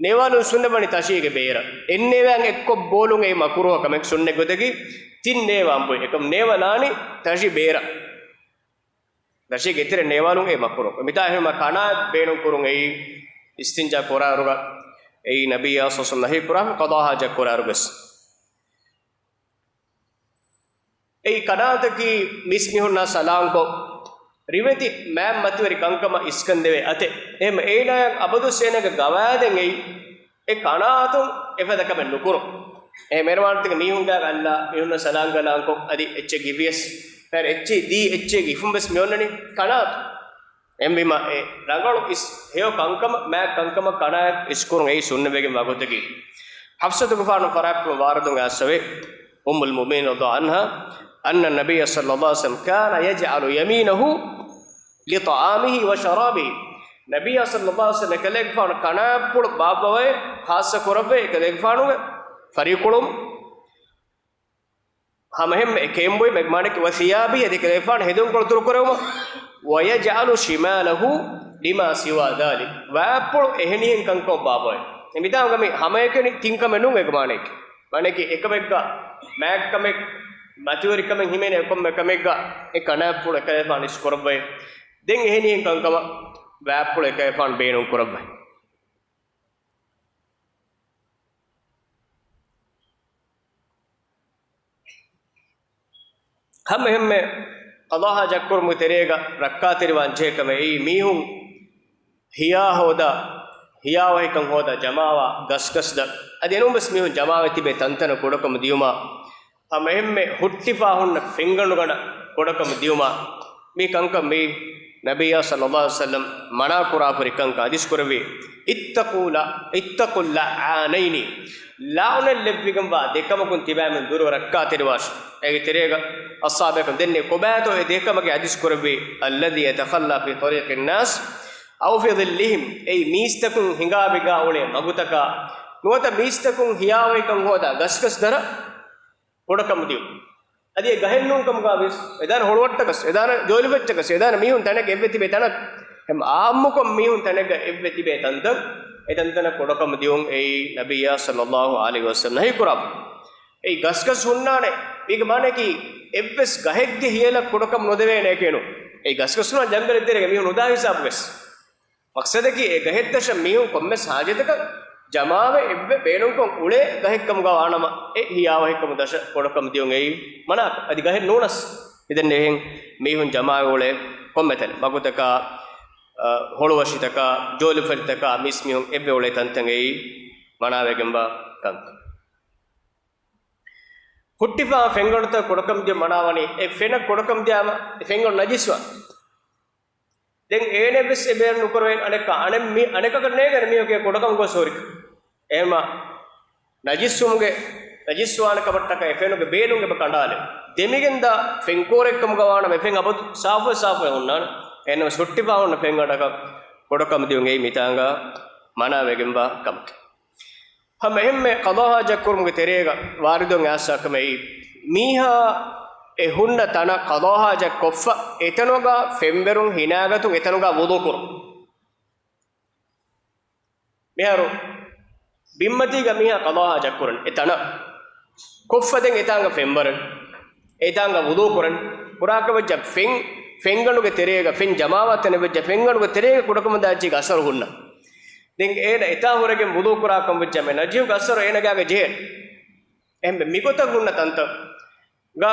ނޭވާލުން ސުންނަތް ވަނީ ތަށީގެ ބޭރަށް. އެއްނޭވާން އެއްކޮށް ބޯލުން އެއީ މަކުރޫހަ ކަމެއް، ސުންނަތް ގޮތަކީ ތިން ނޭވާން ބޮއި. އެކަމް ނޭވާލާނީ ތަށި ބޭރަށް. ތަށީގެ އެތެރެ ނޭވާލުން އެ މަކުރޫ. މިތާ އެހެންމަ ކަނާތް ބޭނުން ކުރުން އެއީ އިސްތިންޖާ ކުރާއިރުގަ އެއީ ނަބިއްޔާ ޞައްލައްލާހު ޢަލައިހި ވަސައްލަމަ ނަހީ ކުރާ ޤަޟާ ޙާޖަތް ކުރާއިރުގަސް. އެއީ ކަނާތަކީ މީސްމީހުންނާ ސަލާންކޮށް، ރިވެތި މާތް މަތިވެރި ކަންކަމަށް އިސްކަންދެވޭ އަތެއް. އެހެން އޭނާޔަށް އަބަދުސް އޭނާގެ ގަވާއިދެއް އެއީ އެ ކަނާތުން އެފަދަ ކަމެއް ނުކުރުން. އެހެން މޭރުވާންތަކެއް މީހުންގާ އައްލާ، މީހުންނަށް ސަލާން ކަލާންކޮށް، އަދި އެއްޗެއް ގިވިޔަސް، އެއްޗެއް ދީ، އެއްޗެއް އިފުން ވެސް މިއޮންނަނީ ކަނާތު. އެހެންވީމަ އެ ރަނގަޅު އިސް ހެޔޮ ކަންކަމަށް، މާތް ކަންކަމަށް ކަނާތް އިސްކުރުން އެއީ ސުންނަތް ވެގެންވާ ގޮތަކީ. ޙަފްޞަތުގެފާނު ފަރާތްޕުޅު ވާރިދުން އައިސްފަވޭ، އުއްމުލް މުއުމިނީން رضي الله عنها، أن النبي صلى الله عليه وسلم كان يجعل يمينه لطعامه وشرابه. ނަބިއްޔާ ޞައްލައްލާހު ޢަލައިހި ވަސައްލަމަ އެކަލޭގެފާނު ކަނާތްޕުޅު ބާއްވަވައި ޚާއްޞަ ކުރައްވައި އެކަލޭގެފާނުގެ ފަރިކުޅުން ހަމައެހެންމެ އެކެއް ބޮއި މެގްމާނެކި وثيابه އަދި ކަލޭފާން ހެދުންކޮޅު ތުރުކުރެވުމަށް ويجعل شماله لما سوى ذلك. ވާއްޕުޅު އެހެނިހެން ކަންކަމަށް ބާއްވަވައި. އެ މިތާނގަ މި ހަމައެކަނި ތިން ކަމެއް ނޫން އެގްމާނެކި. މާނައަކީ އެކަމެއްގަ މާތްކަމެއް މަތިވެރިކަމެއް ހިމެނޭ ކޮންމެ ކަމެއްގަ އެ ކަނާތްޕުޅު އެކަލޭފާން އިސްކުރައްވައި. ދެން އެހެނިހެން ކަންކަމަށް ވާއްޕުޅު އެކަލޭފާން ބޭނުން ކުރައްވައި. ހަމައެހެންމެ ޤަޟާ ޙާޖަތްކުރުމުގެ ތެރޭގަ ރައްކާތެރިވާން ޖެހޭ ކަމެއް އެއީ މީހުން ހިޔާ ހޯދާ، ހިޔާވަހިކަން ހޯދާ ޖަމާވާ ގަސްގަސް ދަށް. އަދި އެނޫންވެސް މީހުން ޖަމާވެ ތިބޭ ތަންތަނަށް ކުޑަކަމު ދިޔުމާ، ހަމައެހެންމެ ހުއްޓިފާ ހުންނަ ފެންގަނޑުގަނޑަށް ކުޑަކަމު ދިޔުމާ، މި ކަންކަން މީ ނަބިއްޔާ ޞައްލައްލާހު ޢަލައިހި ވަސައްލަމް މަނާ ކުރާފަ ހުރި ކަންކަން ޙަދީޘް ކުރެއްވި، اتقوا ال-، اتقوا اللعانين، ލަޢުނަތް ލެއްވިގެންވާ ދެކަމަކުން ތިބާމެން ދުރުވެ ރައްކާތެރިވާށި. އޭގެ ތެރޭގަ އަޞްޙާބަކުން ދެންނެވި ކޮބާތޯ އެ ދެކަމަކީ ޙަދީޘް ކުރެއްވި، الذي يتخلى في طريق الناس أو في ظلهم، އެއީ މީސްތަކުން ހިނގާބިގާ އުޅޭ މަގުތަކާ، ނުވަތަ މީސްތަކުން ހިޔާވަހިކަން ހޯދާ ގަސްގަސް ދަށަށް ކުޑަކަމު ދިޔުން. އަދި އެ ގަހެއް ނޫން ކަމުގަ ވިޔަސް، އެދާނެ ހޮޅުވައްޓަކަސް، އެދާނެ ޖޯލިފައްޗަކަސް، އެދާނެ މީހުން ތަނެއްގަ އެއްވެ ތިބޭ ތަނަށް، ހަމަ އާއްމުކޮށް މީހުން ތަނެއްގަ އެއްވެ ތިބޭ ތަންތަން، އެ ތަންތަނަށް ކުޑަކަމު ދިޔުން އެއީ ނަބިއްޔާ ޞައްލައްލާހު ޢަލައިހި ވަސައްލަމް ނަހީ ކުރާފަ. އެއީ ގަސްގަސް ހުންނާނެ. މީގެ މާނައަކީ އެއްވެސް ގަހެއްގެ ހިޔަލަށް ކުޑަކަމު ނުދެވޭނެ އެކޭނު. އެއީ ގަސްގަސް ހުންނާނެ ޖަންގަލެއް ތެރޭގަ މީހުން ނުދާ ހިސާބުވެސް. މަޤްޞަދަކީ އެ ގަހެއްދަށަށް މީހުން ކޮންމެސް ޙާޖަތަކަށް ޖަމާވެ އެއްވެ ބޭނުންކޮށް އުޅޭ ގަހެއްކަމުގަ ވާނަމަ، އެ ހިޔާވަހިކަމު ދަށަށް ކުޑަކަމު ދިޔުން އެއީ މަނާކަށް. އަދި ގަހެއް ނޫނަސް އެދެންނެވިހެން މީހުން ޖަމާވެ އުޅޭ ކޮންމެ ތަނެއް، މަގުތަކާ، އަ، ހޮޅުވަށިތަކާ، ޖޯލިފަރިތަކާ، މީސްމީހުން އެއްވެ އުޅޭ ތަންތަން އެއީ މަނާވެގެންވާ ކަންކަން. ހުއްޓިފާ ފެންގަނޑުތައް ކުޑަކަމު ދިޔުން މަނާވަނީ، އެ ފެނަށް ކުޑަކަމު ދިޔާމަ އެ ފެންގަނޑު ނަޖިސްވާ. ދެން އޭނެ ވެސް އެ ބޭނުން ނުކުރެވޭނެ އަނެއްކާ، އަނެއް މި-، އަނެކަކަށް ނޭނގޭނެ މީހަކު އެ ކުޑަކަމުގަ ހުރި. އެހެންމަ ނަޖިސްވުމުގެ، ނަޖިސްވާނެ ކަމަށްޓަކައި އެ ފެނުގެ ބޭނުން އެބަ ކަނޑާލެ. ދެމިގެންދާ ފެންކޯރެއްކަމުގަ ވާނަމަ އެ ފެން އަބަދު ސާފުވެ ސާފުވެ ހުންނާނެ. އެހެންނަމަ ހުއްޓިފާ ހުންނަ ފެންގަނޑަކަށް ކުޑަކަމު ދިޔުން އެއީ މިތާނގަ މަނާވެގެންވާ ކަމަކީ. ހަމަ އެހެންމެ ޤަޟާ ޙާޖަތް ކުރުމުގެ ތެރޭގަ ވާރިދުވެ އައިސްފާ ކަމެއް، މީހާ އެ ހުންނަ ތަނަށް ޤަޟާ ޙާޖަތް ކޮށްފަ، އެތަނުގަ ފެންވެރުން ހިނާގަތުން އެތަނުގަ ވުޟޫ ކުރުން. މިހާރު ބިންމަތީގަ މީހާ ޤަޟާ ޙާޖަތް ކުރަން އެ ތަނަށް، ކޮށްފަ ދެން އެތާނގަ ފެންވަރަން، އެތާނގަ ވުޟޫ ކުރަން، ކުރާކަށް ވެއްޖެ ފެން، ފެންގަނޑުގެ ތެރޭގަ، ފެން ޖަމާވާ ތަނެއް ވެއްޖެ ފެންގަނޑުގެ ތެރޭގަ ކުޑަކަމުންދާ އެއްޗެއްގެ އަސަރު ހުންނަ. ދެން އޭނަ އެތާ ހުރެގެން ވުޟޫ ކުރާކަން ވެއްޖެ މެ ނަޖިހުގެ އަސަރު އޭނަގާގަ ޖެހޭ. އެހެންވެ މިގޮތަށް ހުންނަ ތަންތަންގަ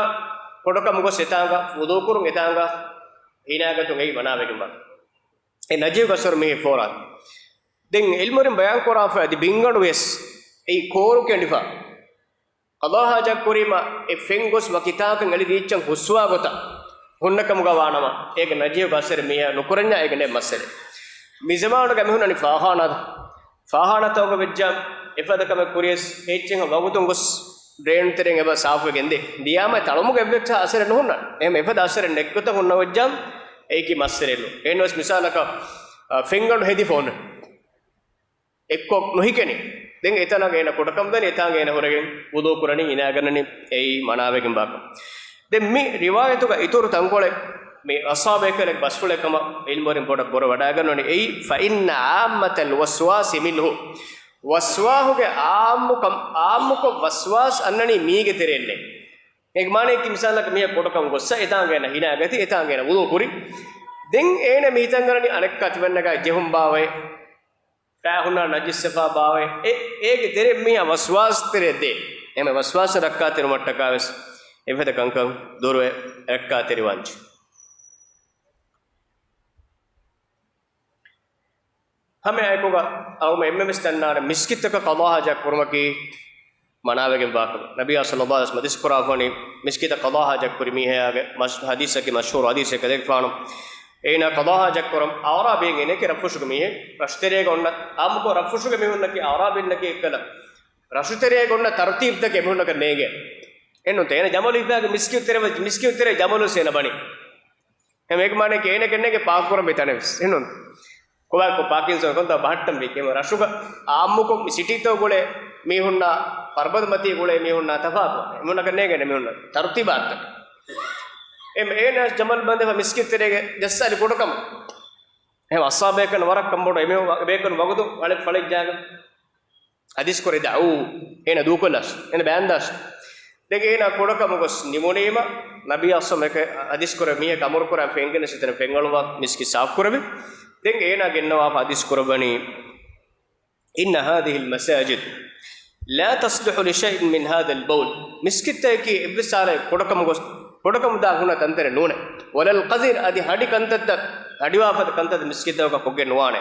ކުޑަކަމު ގޮސް އެތާނގަ ވުޟޫ ކުރުން، އެތާނގަ ހިނާގަތުން އެއީ މަނާވެގެންވާ. އެ ނަޖިހުގެ އަސަރު މީހެއް ފޯރާ. ދެން އިލްމުވެރިން ބަޔާން ކުރާފަ އަދި ބިންގަނޑު ވެސް އެއީ ކޯރު ކެނޑިފަ. ޤަޟާ ޙާޖަތް ކުރީމަ އެ ފެން ގޮސް ވަކިތާކަށް އެޅި ދީއްޗަށް ހުސްވާ ގޮތަށް ހުންނަ ކަމުގަ ވާނަމަ، އޭގެ ނަޖިހުގެ އަސަރެއް މީހާ ނުކުރަންޏާ އޭގެ ނެއް މައްސަލެއް. މި ޒަމާނުގަ މި ހުންނަނީ ފާޚާނާ، ފާޚާނާތަކުގަ ވެއްޖާ އެފަދަ ކަމެއް ކުރިޔަސް އެއްޗެއް ވަގުތުން ގޮސް ޑްރޭން ތެރެއިން އެބަ ސާފުވެގެން ދޭ. ދިޔާމަ ތަޅުމުގެ އެއްވެސް އަސަރެއް ނުހުންނަން. އެހެން އެފަދަ އަސަރެއް ނެތްގޮތަށް ހުންނަ ވެއްޖާ އެއީކީ މައްސަލައެއް ނޫން. އެހެންވެސް މިސާލަކަށް، އަ، ފެންގަނޑު ހެދިފަ އޮންނަ އެއްކޮށް ނުހިކެނި. ދެން އެތަނަށް އޭނަ ކުޑަކަމުދަނީ، އެތާނގަ އޭނަ ހުރެގެން ވުޟޫ ކުރަނީ ހިނާގަންނަނީ އެއީ މަނާވެގެން ވާކަމަށް. ދެން މި ރިވާޔަތުގަ އިތުރު ތަންކޮޅެއް މި އަޞްޙާބޭކަލެއް ބަސްފުޅެއް ކަމަށް އިލްމުވެރިން ބޮޑަށް ބުރަ ވަޑައިގަންނަވަނީ އެއީ، فإن عامة الوسواس منه. ވަސްވާހުގެ އާއްމުކަން، އާއްމުކޮށް ވަސްވާސް އަންނަނީ މީގެ ތެރެއިންނޭ. އޭގެ މާނައަކީ މިސާލަކަށް މީހަކު ކުޑަކަމު ގޮއްސަ އެތާނގަ އޭނަ ހިނާގަތީ، އެތާނގަ އޭނަ ވުޟޫ ކުރި. ދެން އޭނަ މި ހިތަށް އަރަނީ އަނެއްކާ ތިމަންނަގައި ޖެހުން ބާވައޭ. ފައި ހުންނާ ނަޖިސްވެފާ ބާވައޭ. އެ، އޭގެ ތެރެއިން މީހާ ވަސްވާސް ތެރެއަށް ދޭ. އެހެން ވަސްވާސް ރައްކާތެރިވުމަށްޓަކާ ވެސް އެފަދަ ކަންކަން ދުރުވެ ރައްކާތެރިވާންޖެ. ހަމަ އެކުގަ އަޅުގަނޑު އެންމެންވެސް ދަންނާނެ މިސްކިތަކަށް ޤަޟާ ޙާޖަތް ކުރުމަކީ މަނާވެގެން ވާކަމެއް. ނަބިއްޔާ ޞައްލައްލާހު ޢަލައިހި ވަސައްލަމަ ޙަދީޘް ކުރާފަ ވަނީ، މިސްކިތަށް ޤަޟާ ޙާޖަތް ކުރި މީހާގެ މަޝް-، ޙަދީޘަކީ، މަޝްހޫރު ޙަދީޘެއް ކަލޭގެފާނު އޭނާ ޤަޟާ ޙާޖަތް ކުރަން އަޢުރާބީން އޭނައަކީ ރަށްފުށުގެ މީހެއް، ރަށުތެރޭގަ އޮންނަ އާއްމުކޮށް ރަށްފުށުގެ މީހުންނަކީ އަޢުރާބީންނަކީ އެއްކަލަ، ރަށުތެރޭގަ އޮންނަ ތަރުތީބުތަކެއް އެމީހުންނަކަށް ނޭނގޭ. އެންނުންތަ އޭނަ ޖަމަލު ހިފާގެ މިސްކިތު ތެރޭ، މިސްކިތު ތެރޭ ޖަމަލު ވެސް އޭނަ ބަނީ. އެހެން އޭގެ މާނައަކީ އޭނަ ކެންނޭނގެ ޕާކް ކުރަން ބޭ ތަނެއް ވެސް. އެންނުން. ކޮބާކޮ ޕާކިން ޒޯން ކޮންތާ ބަހައްޓަން ބޭ. އެމަ ރަށުގަ އާއްމުކޮށް މި ސިޓީތޯ ގުޅޭ މީހުންނާ ފަރުބަދަ މަތީ ގުޅޭ މީހުންނާ ތަފާތު. އެމީހުންނަކަށް ނޭނގޭނެ މީހުންނަށް ތަރުތީބާތަކެއް. އެމަ އޭނަ ޖަމަލް ބަނދެފަ މިސްކިތް ތެރޭގަ ޖައްސާލި ކުޑަކަމު. އެހެން އަޞްޙާބޭކަން ވަރަށް ކަންބޮޑު އެމީހުން ބޭކަލުން ވަގުތު އަޅެ ފަޅެއްޖާގަ. ޙަދީޘް ކުރި ދަޢޫ، އޭނަ ދޫކޮށްލާށި، އޭނަ ބަޔާންދާށި. ދެން އޭނާ ކުޑަކަމު ގޮސް ނިމުނީމަ، ނަބިއްޔާ ޞައްލައްލާހު ޢަލައިހި ވަސައްލަމަ ޙަދީޘް ކުރެއްވި މީހަކަށް އަމުރު ކުރާ ފެންގެނެސް އެތަނަށް ފެންއަޅުއްވާ މިސްކިތް ސާފު ކުރެވި. ދެން އޭނާ ގެންނަވާފަ ޙަދީޘް ކުރައްވަނީ، إن هذه المساجد لا تصلح لشيء من هذا البول. މިސްކިތްތަކަކީ އެއްވެސް ހާލެއް ކުޑަކަމު ގޮސް، ކުޑަކަމުދާ ހުންނަ ތަންތެރެއް ނޫނޭ. ولا القذر، އަދި ހަޑި ކަންތައްތައް، ހަޑިވާފަދަ ކަންތައް މިސްކިތްތަކަކަށް ކޮށްގެން ނުވާނެ.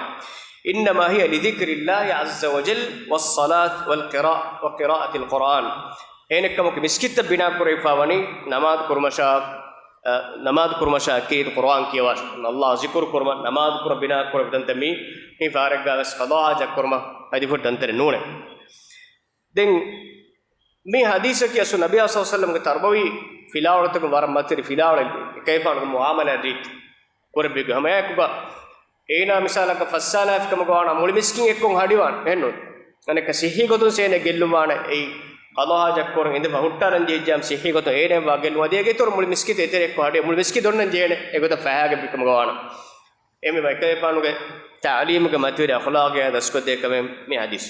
إنما هي لذكر الله عز وجل والصلاة والقراءة، وقراءة القرآن. އޭނައަކީ މިސްކިތްތައް ބިނާ ކުރެވިފަ ވަނީ ނަމާދު ކުރުމަށާ، އަ، ނަމާދު ކުރުމަށާއެކީ ޤުރުއާން ކިޔަވާށޭ. ﷲ ޒިކުރު ކުރުމަށް ނަމާދު ކުރަން ބިނާ ކުރެވި ތަންތަން މީ، މި ފަހަރެއްގަ ވެސް ޤަޟާ ޙާޖަތް ކުރުމަށް ހެދިފަ ތަންތަނެއް ނޫނޭ. ދެން މި ޙަދީޘަކީ އަސްލު ނަބިއްޔާ ޞައްލައްލާހު ޢަލައިހި ވަސައްލަމަގެ ތަރުބަވީ ފިލާވަޅުތަކުން ވަރަށް މަތިވެރި ފިލާވަޅެއް، އެކަލޭގެފާނުގެ މުޢާމަލާތް ރީތި ކުރެއްވި ހަމައެކުގަ އޭނާ މިސާލަކަށް ފައްސާލާފި ކަމުގަ ވާނަމަ މުޅި މިސްކިތް އެއްކޮށް ހަޑިވާނެ. އެހެންނޫން. އަނެއްކާ ޞިއްޙީ ގޮތުން އޭނަ ގެއްލުއްވާނެ އެއީ ޤަޟާ ޙާޖަތް ކުރަން އިނދެފަ ހުއްޓާލަން ޖެހިއްޖާމަ ޞިއްޙީ ގޮތުން އޭނައަށް ވާ ގެއްލުން އަދި އޭގެ އިތުރު މުޅި މިސްކިތް އެތެރެ އެއްކޮށް ހަޑި މުޅި މިސްކިތް އޮންނަން ޖެހޭނެ އެގޮތަށް ފަހާގެންވި ކަމުގަ ވާނަމަ. އެމީ އެކަލޭގެފާނުގެ ތަޢުލީމުގެ މަތިވެރި އަޚްލާޤިއްޔާ ދަސްކޮށްދޭ ކަމެއް މި ޙަދީޘް.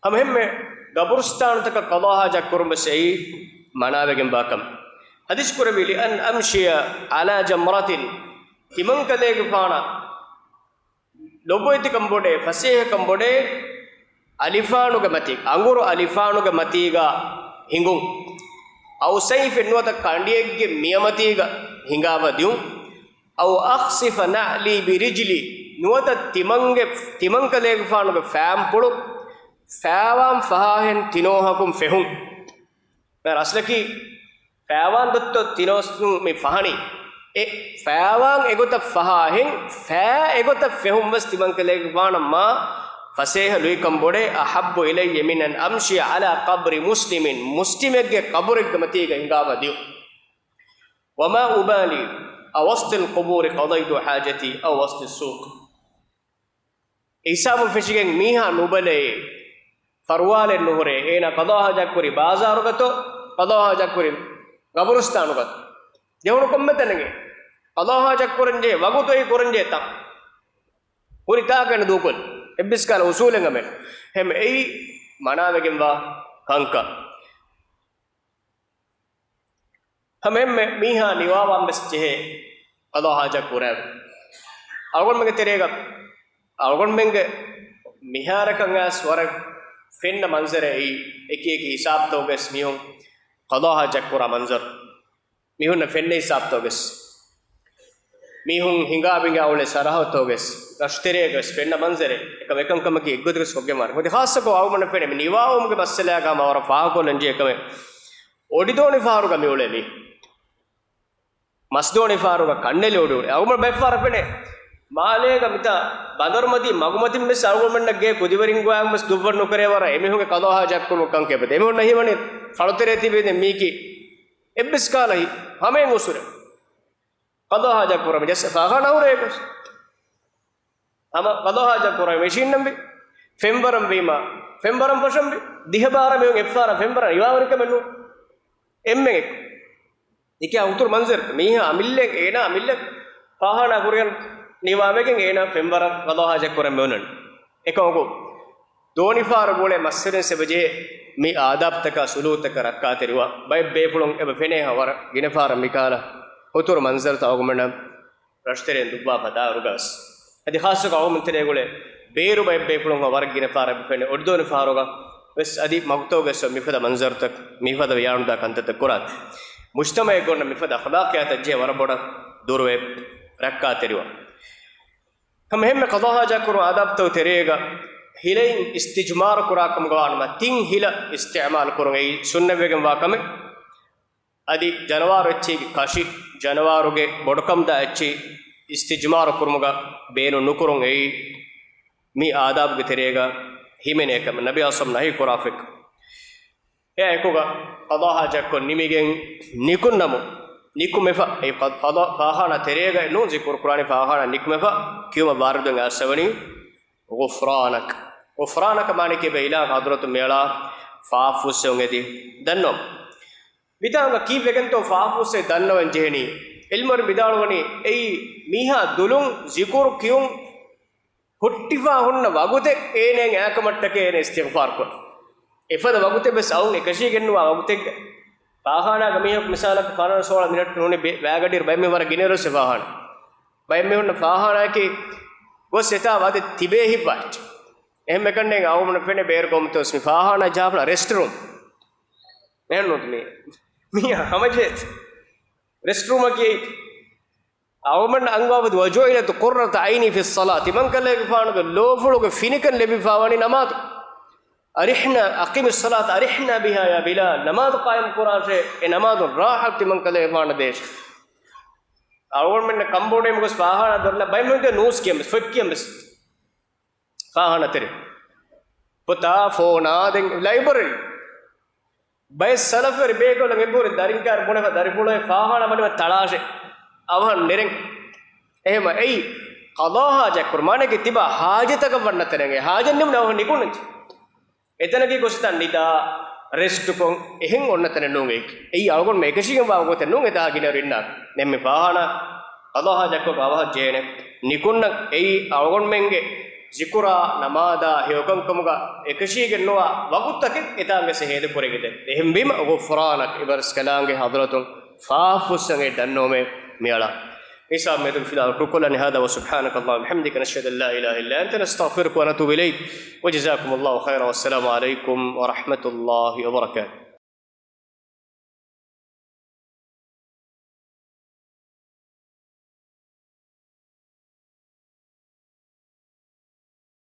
ހަމަ އެހެންމެ ގަބުރުސްތާނުތަކަށް ޤަޟާ ޙާޖަތް ކުރުން ވެސް އެއީ މަނާވެގެންވާ ކަމެއް. ޙަދީޘް ކުރެއްވީ، لأن أمشي على جمرة، ތިމަންކަލޭގެފާނަށް ލޮބުވެތިކަން ބޮޑޭ، ފަސޭހަކަން ބޮޑޭ، އަލިފާނުގެ މަތީ، އަނގުރު އަލިފާނުގެ މަތީގަ ހިނގުން. أو سيف، ނުވަތަ ކަނޑިއެއްގެ މިޔަމަތީގަ ހިނގާފަ ދިޔުން. أو أخصف نعلي برجلي، ނުވަތަ ތިމަންގެ، ތިމަންކަލޭގެފާނުގެ ފާންޕުޅު ފާވާން ފަހާހެން ތިނޯހަކުން ފެހުން. މި އަސްލަކީ ފާވާން ދޮއްތޯ ތިނޯސް މި ފަހަނީ. އެ ފާވާން އެގޮތަށް ފަހާހެން، ފާ އެގޮތަށް ފެހުން ވެސް ތިމަންކަލޭގެފާނަށް މާ ފަސޭހަ ލުއިކަން ބޮޑޭ. أحب إلي من أن أمشي على قبر مسلم، މުސްލިމެއްގެ ޤަބުރެއްގެ މަތީގަ ހިނގާފަ ދިޔުން. وما أبالي أوسط القبور قضيت حاجتي أو وسط السوق. އެ ހިސާބުން ފެށިގެން މީހާ ނުބަލައޭ، ފަރުވާލެއް ނުހުރޭ، އޭނާ ޤަޟާ ޙާޖަތްކުރީ ބާޒާރުގަތޯ، ޤަޟާ ޙާޖަތްކުރީ ޤަބުރުސްތާނުގަތޯ، ޖެހުނު ކޮންމެ ތަނެއްގެ ޤަޟާ ޙާޖަތް ކުރަންޖެހޭ ވަގުތު އެއީ ކުރަންޖެހޭ ތަން. ހުރި ތާކަށް ދޫކޮށްލި. އެއްވެސް ކަހަލަ އުސޫލެއް ހަމަ އެއީ މަނާވެގެންވާ ކަންކަން. ހަމަ އެންމެ މީހާ ނިވާވާން ވެސް ޖެހޭ ޤަޟާ ޙާޖަތް ކުރާން. އަޅުގަނޑުމެންގެ ތެރޭގަ އަޅުގަނޑުމެންގެ މިހާރަކަށް އައިސް ވަރަށް ފެންނަ މަންޒަރެއް އެއީ، އެކި އެކި ހިސާބުތަކުގައި ވެސް މީހުން ޤަޟާ ޙާޖަތް ކުރާ މަންޒަރު. މީހުންނަށް ފެންނަ ހިސާބުތަކުގައި ވެސް، މީހުން ހިނގާ ބިނގާ އުޅޭ ސަރަހައްދުތަކުގައި ވެސް، ރަށުތެރޭގަ ވެސް ފެންނަ މަންޒަރެއް އެކަމަކު އެކަންކަމަކީ އެއްގޮތަކަށް ކޮށްގެން ވާނެ. އަދި ޚާއްޞަކޮށް އަޅުގަނޑަށް ފެނޭ މި ނިވާވުމުގެ މައްސަލައާގަ ހަމަ ވަރަށް ފާހަގަކޮށްލަން ޖެހޭ ކަމެއް. އޮޑިދޯނި ފަހަރުގަ މި އުޅޭ މީ. މަސްދޯނި ފަހަރުގަ ކަންނެލި އޮޑި އުޅޭ. އަޅުގަނޑު ބައެއް ފަހަރަށް ފެނޭ މާލޭގަ މިތާ ބަނދަރުމަތީ މަގުމަތިން ވެސް އަޅުގަނޑުމެންނަށް ގޭ ކުދިވެރިން ގޮވާ ވެސް ދުއްވަން ނުކެރޭ ވަރަށް އެމީހުންގެ ޤަޟާ ޙާޖަތް ކުރުމަށް ކަން ކެބެތެ. އެމީހުންނަށް ހީވަނީ ފަޅުތެރޭ ތިބޭ ދެން މީކީ އެއްވެސް ކަހަލަ ހި-، ހަމައިން އުސޫރެ ޤަޟާ ޙާޖަތް ކުރަމި ޖައްސަ ފާޚާނާ ހުރޭ ގޮސް. ހަމަ ޤަޟާ ޙާޖަތް ކުރަން މެޝިންނަށް ވި، ފެންވަރަށް ވީމާ، ފެންވަރަށް ފަށަން ވި، ދިހަ ބާރަ މީހުން އެއްފަހަރަށް ފެންވަރަށް ނިވާވަރިކަމެއް ނޫން. އެންމެ އެއްކު. ދެކެ އުތުރު މަންޒަރު. މީހާ އަމިއްލަ، އޭނާ އަމިއްލަ ފާޚާނާ ކުރިއަށް ނިވާވެގެން އޭނާ ފެންވަރަށް ޤަޟާ ޙާޖަތް ކުރަން މި އޮންނަނީ. އެކަމަކު، ދޯނިފަހަރު ގުޅޭ މައްސަލައިން އެބަ ޖެހޭ މި އާދާބުތަކާ ސުލޫކުތަކަށް ރައްކާތެރިވާ. ބައެއް ބޭފުޅުން އެބަ ފެނޭ ހަމަ ވަރަށް ގިނަ ފަހަރަށް މިކަހަލަ އުތުރު މަންޒަރުތައް އަޅުގަނޑުމެންނަށް ރަށުތެރެއިން ދުއްވާ ފަދަ އަހަރުގަ ވެސް. އަދި ޚާއްޞަކޮށް އަޅުގަނޑު ތެރޭގަ އުޅޭ ބޭރު ބައެއް ބޭފުޅުން ވަރަށް ގިނަ ފަހަރަށް އެބަ ފެނޭ. އޮޑިދޯނި ފަހަރުގަ ވެސް އަދި މަގުތަކުގަ ވެސް މިފަދަ މަންޒަރުތައް، މިފަދަ ވިޔާނުދާ ކަންތައްތައް ކުރާ. މުޖްތަމަޢެއްގަ އޮންނަ މިފަދަ އަޚްލާޤިއްޔާތަށް ޖެހޭ ވަރަށް ބޮޑަށް ދުރުވެ ރައްކާތެރިވާ. ހަމަ އެހެންމެ ޤަޟާ ޙާޖަތް ކުރުމުގެ އާދާބުތައް ތެރޭގަ ހިލައިން އިސްތިޖްމާރު ކުރާ ކަމުގަ ވާނަމަ، ތިން ހިލަ އިސްތިޢުމާލު ކުރުން އެއީ ސުންނަތްވެގެންވާ ކަމެއް. އަދި ޖަނަވާރު އެއްޗެއްގެ ކަށި، ޖަނަވާރުގެ ބޮޑުކަމުދާ އެއްޗެއް އިސްތިޖްމާރު ކުރުމުގަ ބޭނުން ނުކުރުން އެއީ މި އާދާބުގެ ތެރޭގަ ހިމެނޭ ކަމެއް، ނަބީ އަލައިހިއްސަލާމް ނަހީ ކުރާފައި. އެއާ އެކުގަ ޤަޟާ ޙާޖަތްކޮށް ނިމިގެން ނިކުންނަމުން، ނިކުމެފަ، އެ ޤަ-، ފަޟާ-، ފާޚާނާ ތެރޭގައި ނޫން ޒިކުރު ކުރާނީ، ފާޚާނާ ނިކުމެފަ ކިޔުމަށް ވާރިދުވެގެން އައިސްފަވަނީ ޣުފްރާނަކަ. ޣުފްރާނަކަ މާނައަކީ އެބަ އިލާހަށް ޙަޟްރަތުން މިއަޅާ ފާފަ ފުއްސެވުން އެދި ދަންނަވަން. މިތާނގަ ކީއްވެގެންތޯ ފާފަ ފުއްސެވި ދަންނަވަން ޖެހެނީ؟ ޢިލްމުވެރިން ވިދާޅުވަނީ އެއީ މީހާ ދުލުން ޒިކުރު ކިޔުން ހުއްޓިފާ ހުންނަ ވަގުތެއް އޭނައަށް އައިކަމަށްޓަކައި އޭނަ އިސްތިޣްފާރު ކުރޭ. އެފަދަ ވަގުތެއް ވެސް އައުން އެކަށީގެންނުވާ ވަގުތެއްގަ. ފާޚާނާގަ މީހަކު މިސާލަކަށް ފަނަރަ ސޯޅަ މިނެޓް ނޫނީ ބޭ-، ވައިގަޑިއިރު ބައެއް މީހުން ވަރަށް ގިނައިރު އެއް ފާޚާނާ. ބައެއް މީހުންނަށް ފާޚާނާއަކީ ގޮސް އެތާ ވަދެ ތިބޭ ހިތްވާ އެއްޗެއް. އެހެން މެކަންނޭނގެ އަޅުގަނޑު ފެނޭ ބޭރު ގޮމްތޯސް މި ފާޚާނާ ޖާފަނަ ރެސްޓް ރޫމް. މިހެން ނޫން މީ. މީ ހަމަޖެހޭ. ރެސްޓް ރޫމަކީ އަޅުގަނޑު އަންގާވަދި، "وجعلت قرة عيني في الصلاة." ތިމަންކަލޭގެފާނުގެ ލޯފުޅުގެ ފިނިކަން ލެއްވިފާވަނީ ނަމާދު. "أرحنا، أقم الصلاة، أرحنا بها يا بلال." ނަމާދު ޤާއިމް ކުރާށޭ، އެ ނަމާދުން ރާޙަތު ތިމަންކަލޭގެފާނަށް ދޭށޭ. އަޅުގަނޑުމެންނަށް ކަނބޮޑުވުމުގަ ފާޚާނާ ދޮރުލަ ބައެއް މީހުންގެ ނޫސް ކިޔަން ވެސް، ފޮތް ކިޔަން ވެސް. ފާޚާނާ ތެރޭ. ފޮތާ، ފޯނާ، ދެން ލައިބްރަރީ. ބައެއް ސަލަފުވެރި ބޭކަލުން އެބަހުރި ދަރިން ކާރި ބުނެފަ ދަރިފުޅު ފާޚާނާ ވަނީމަ ތަޅާށޭ. އަވަހަށް ނެރެން. އެހެމަ އެއީ ޤަޟާ ޙާޖަތް ކުރު މާނައަކީ ތިބާ ޙާޖަތަކަށް ވަންނަ ތަނެއް. އެ ޙާޖަތް ނިމުނު އަވަހަށް ނިކުންނަންޖެ. އެތަނަކީ ގޮސް ތަން ނިދާ، ރެސްޓުކޮށް އެހެން އޮންނަ ތަނެއް ނޫން އެއީ. އެއީ އަޅުގަނޑުމެން އެކަށީގެންވާ ގޮތެއް ނޫން އެތާ ގިނަ ރިންނާ. ދެން މި ފާޚާނާ ޤަޟާ ޙާޖަތްކޮށް އަވަހަށް ޖެހޭނެ. ނިކުންނަން އެއީ އަޅުގަނޑުމެންގެ ޒިކުރާ ނަމާދާ ހެޔޮކަންކަމުގަ އެކަށީގެންނުވާ ވަގުތުތަކެއް އެތާނގަސް ހޭދަކުރެވިދެ. އެހެންވީމަ ޣުފްރާނަކަ އިބަރަސްކަލާނގެ ޙަޟްރަތުން ފާފަ ފުއްސަން އެ ދަންނަވަމޭ މިއަޅާ. މިސާ މެދު ފިލާ ރުކުލަނި. هذا وسبحانك اللهم وبحمدك، نشهد أن لا إله إلا أنت، نستغفرك ونتوب إليك، وجزاكم الله خيرا، والسلام عليكم ورحمة الله وبركاته.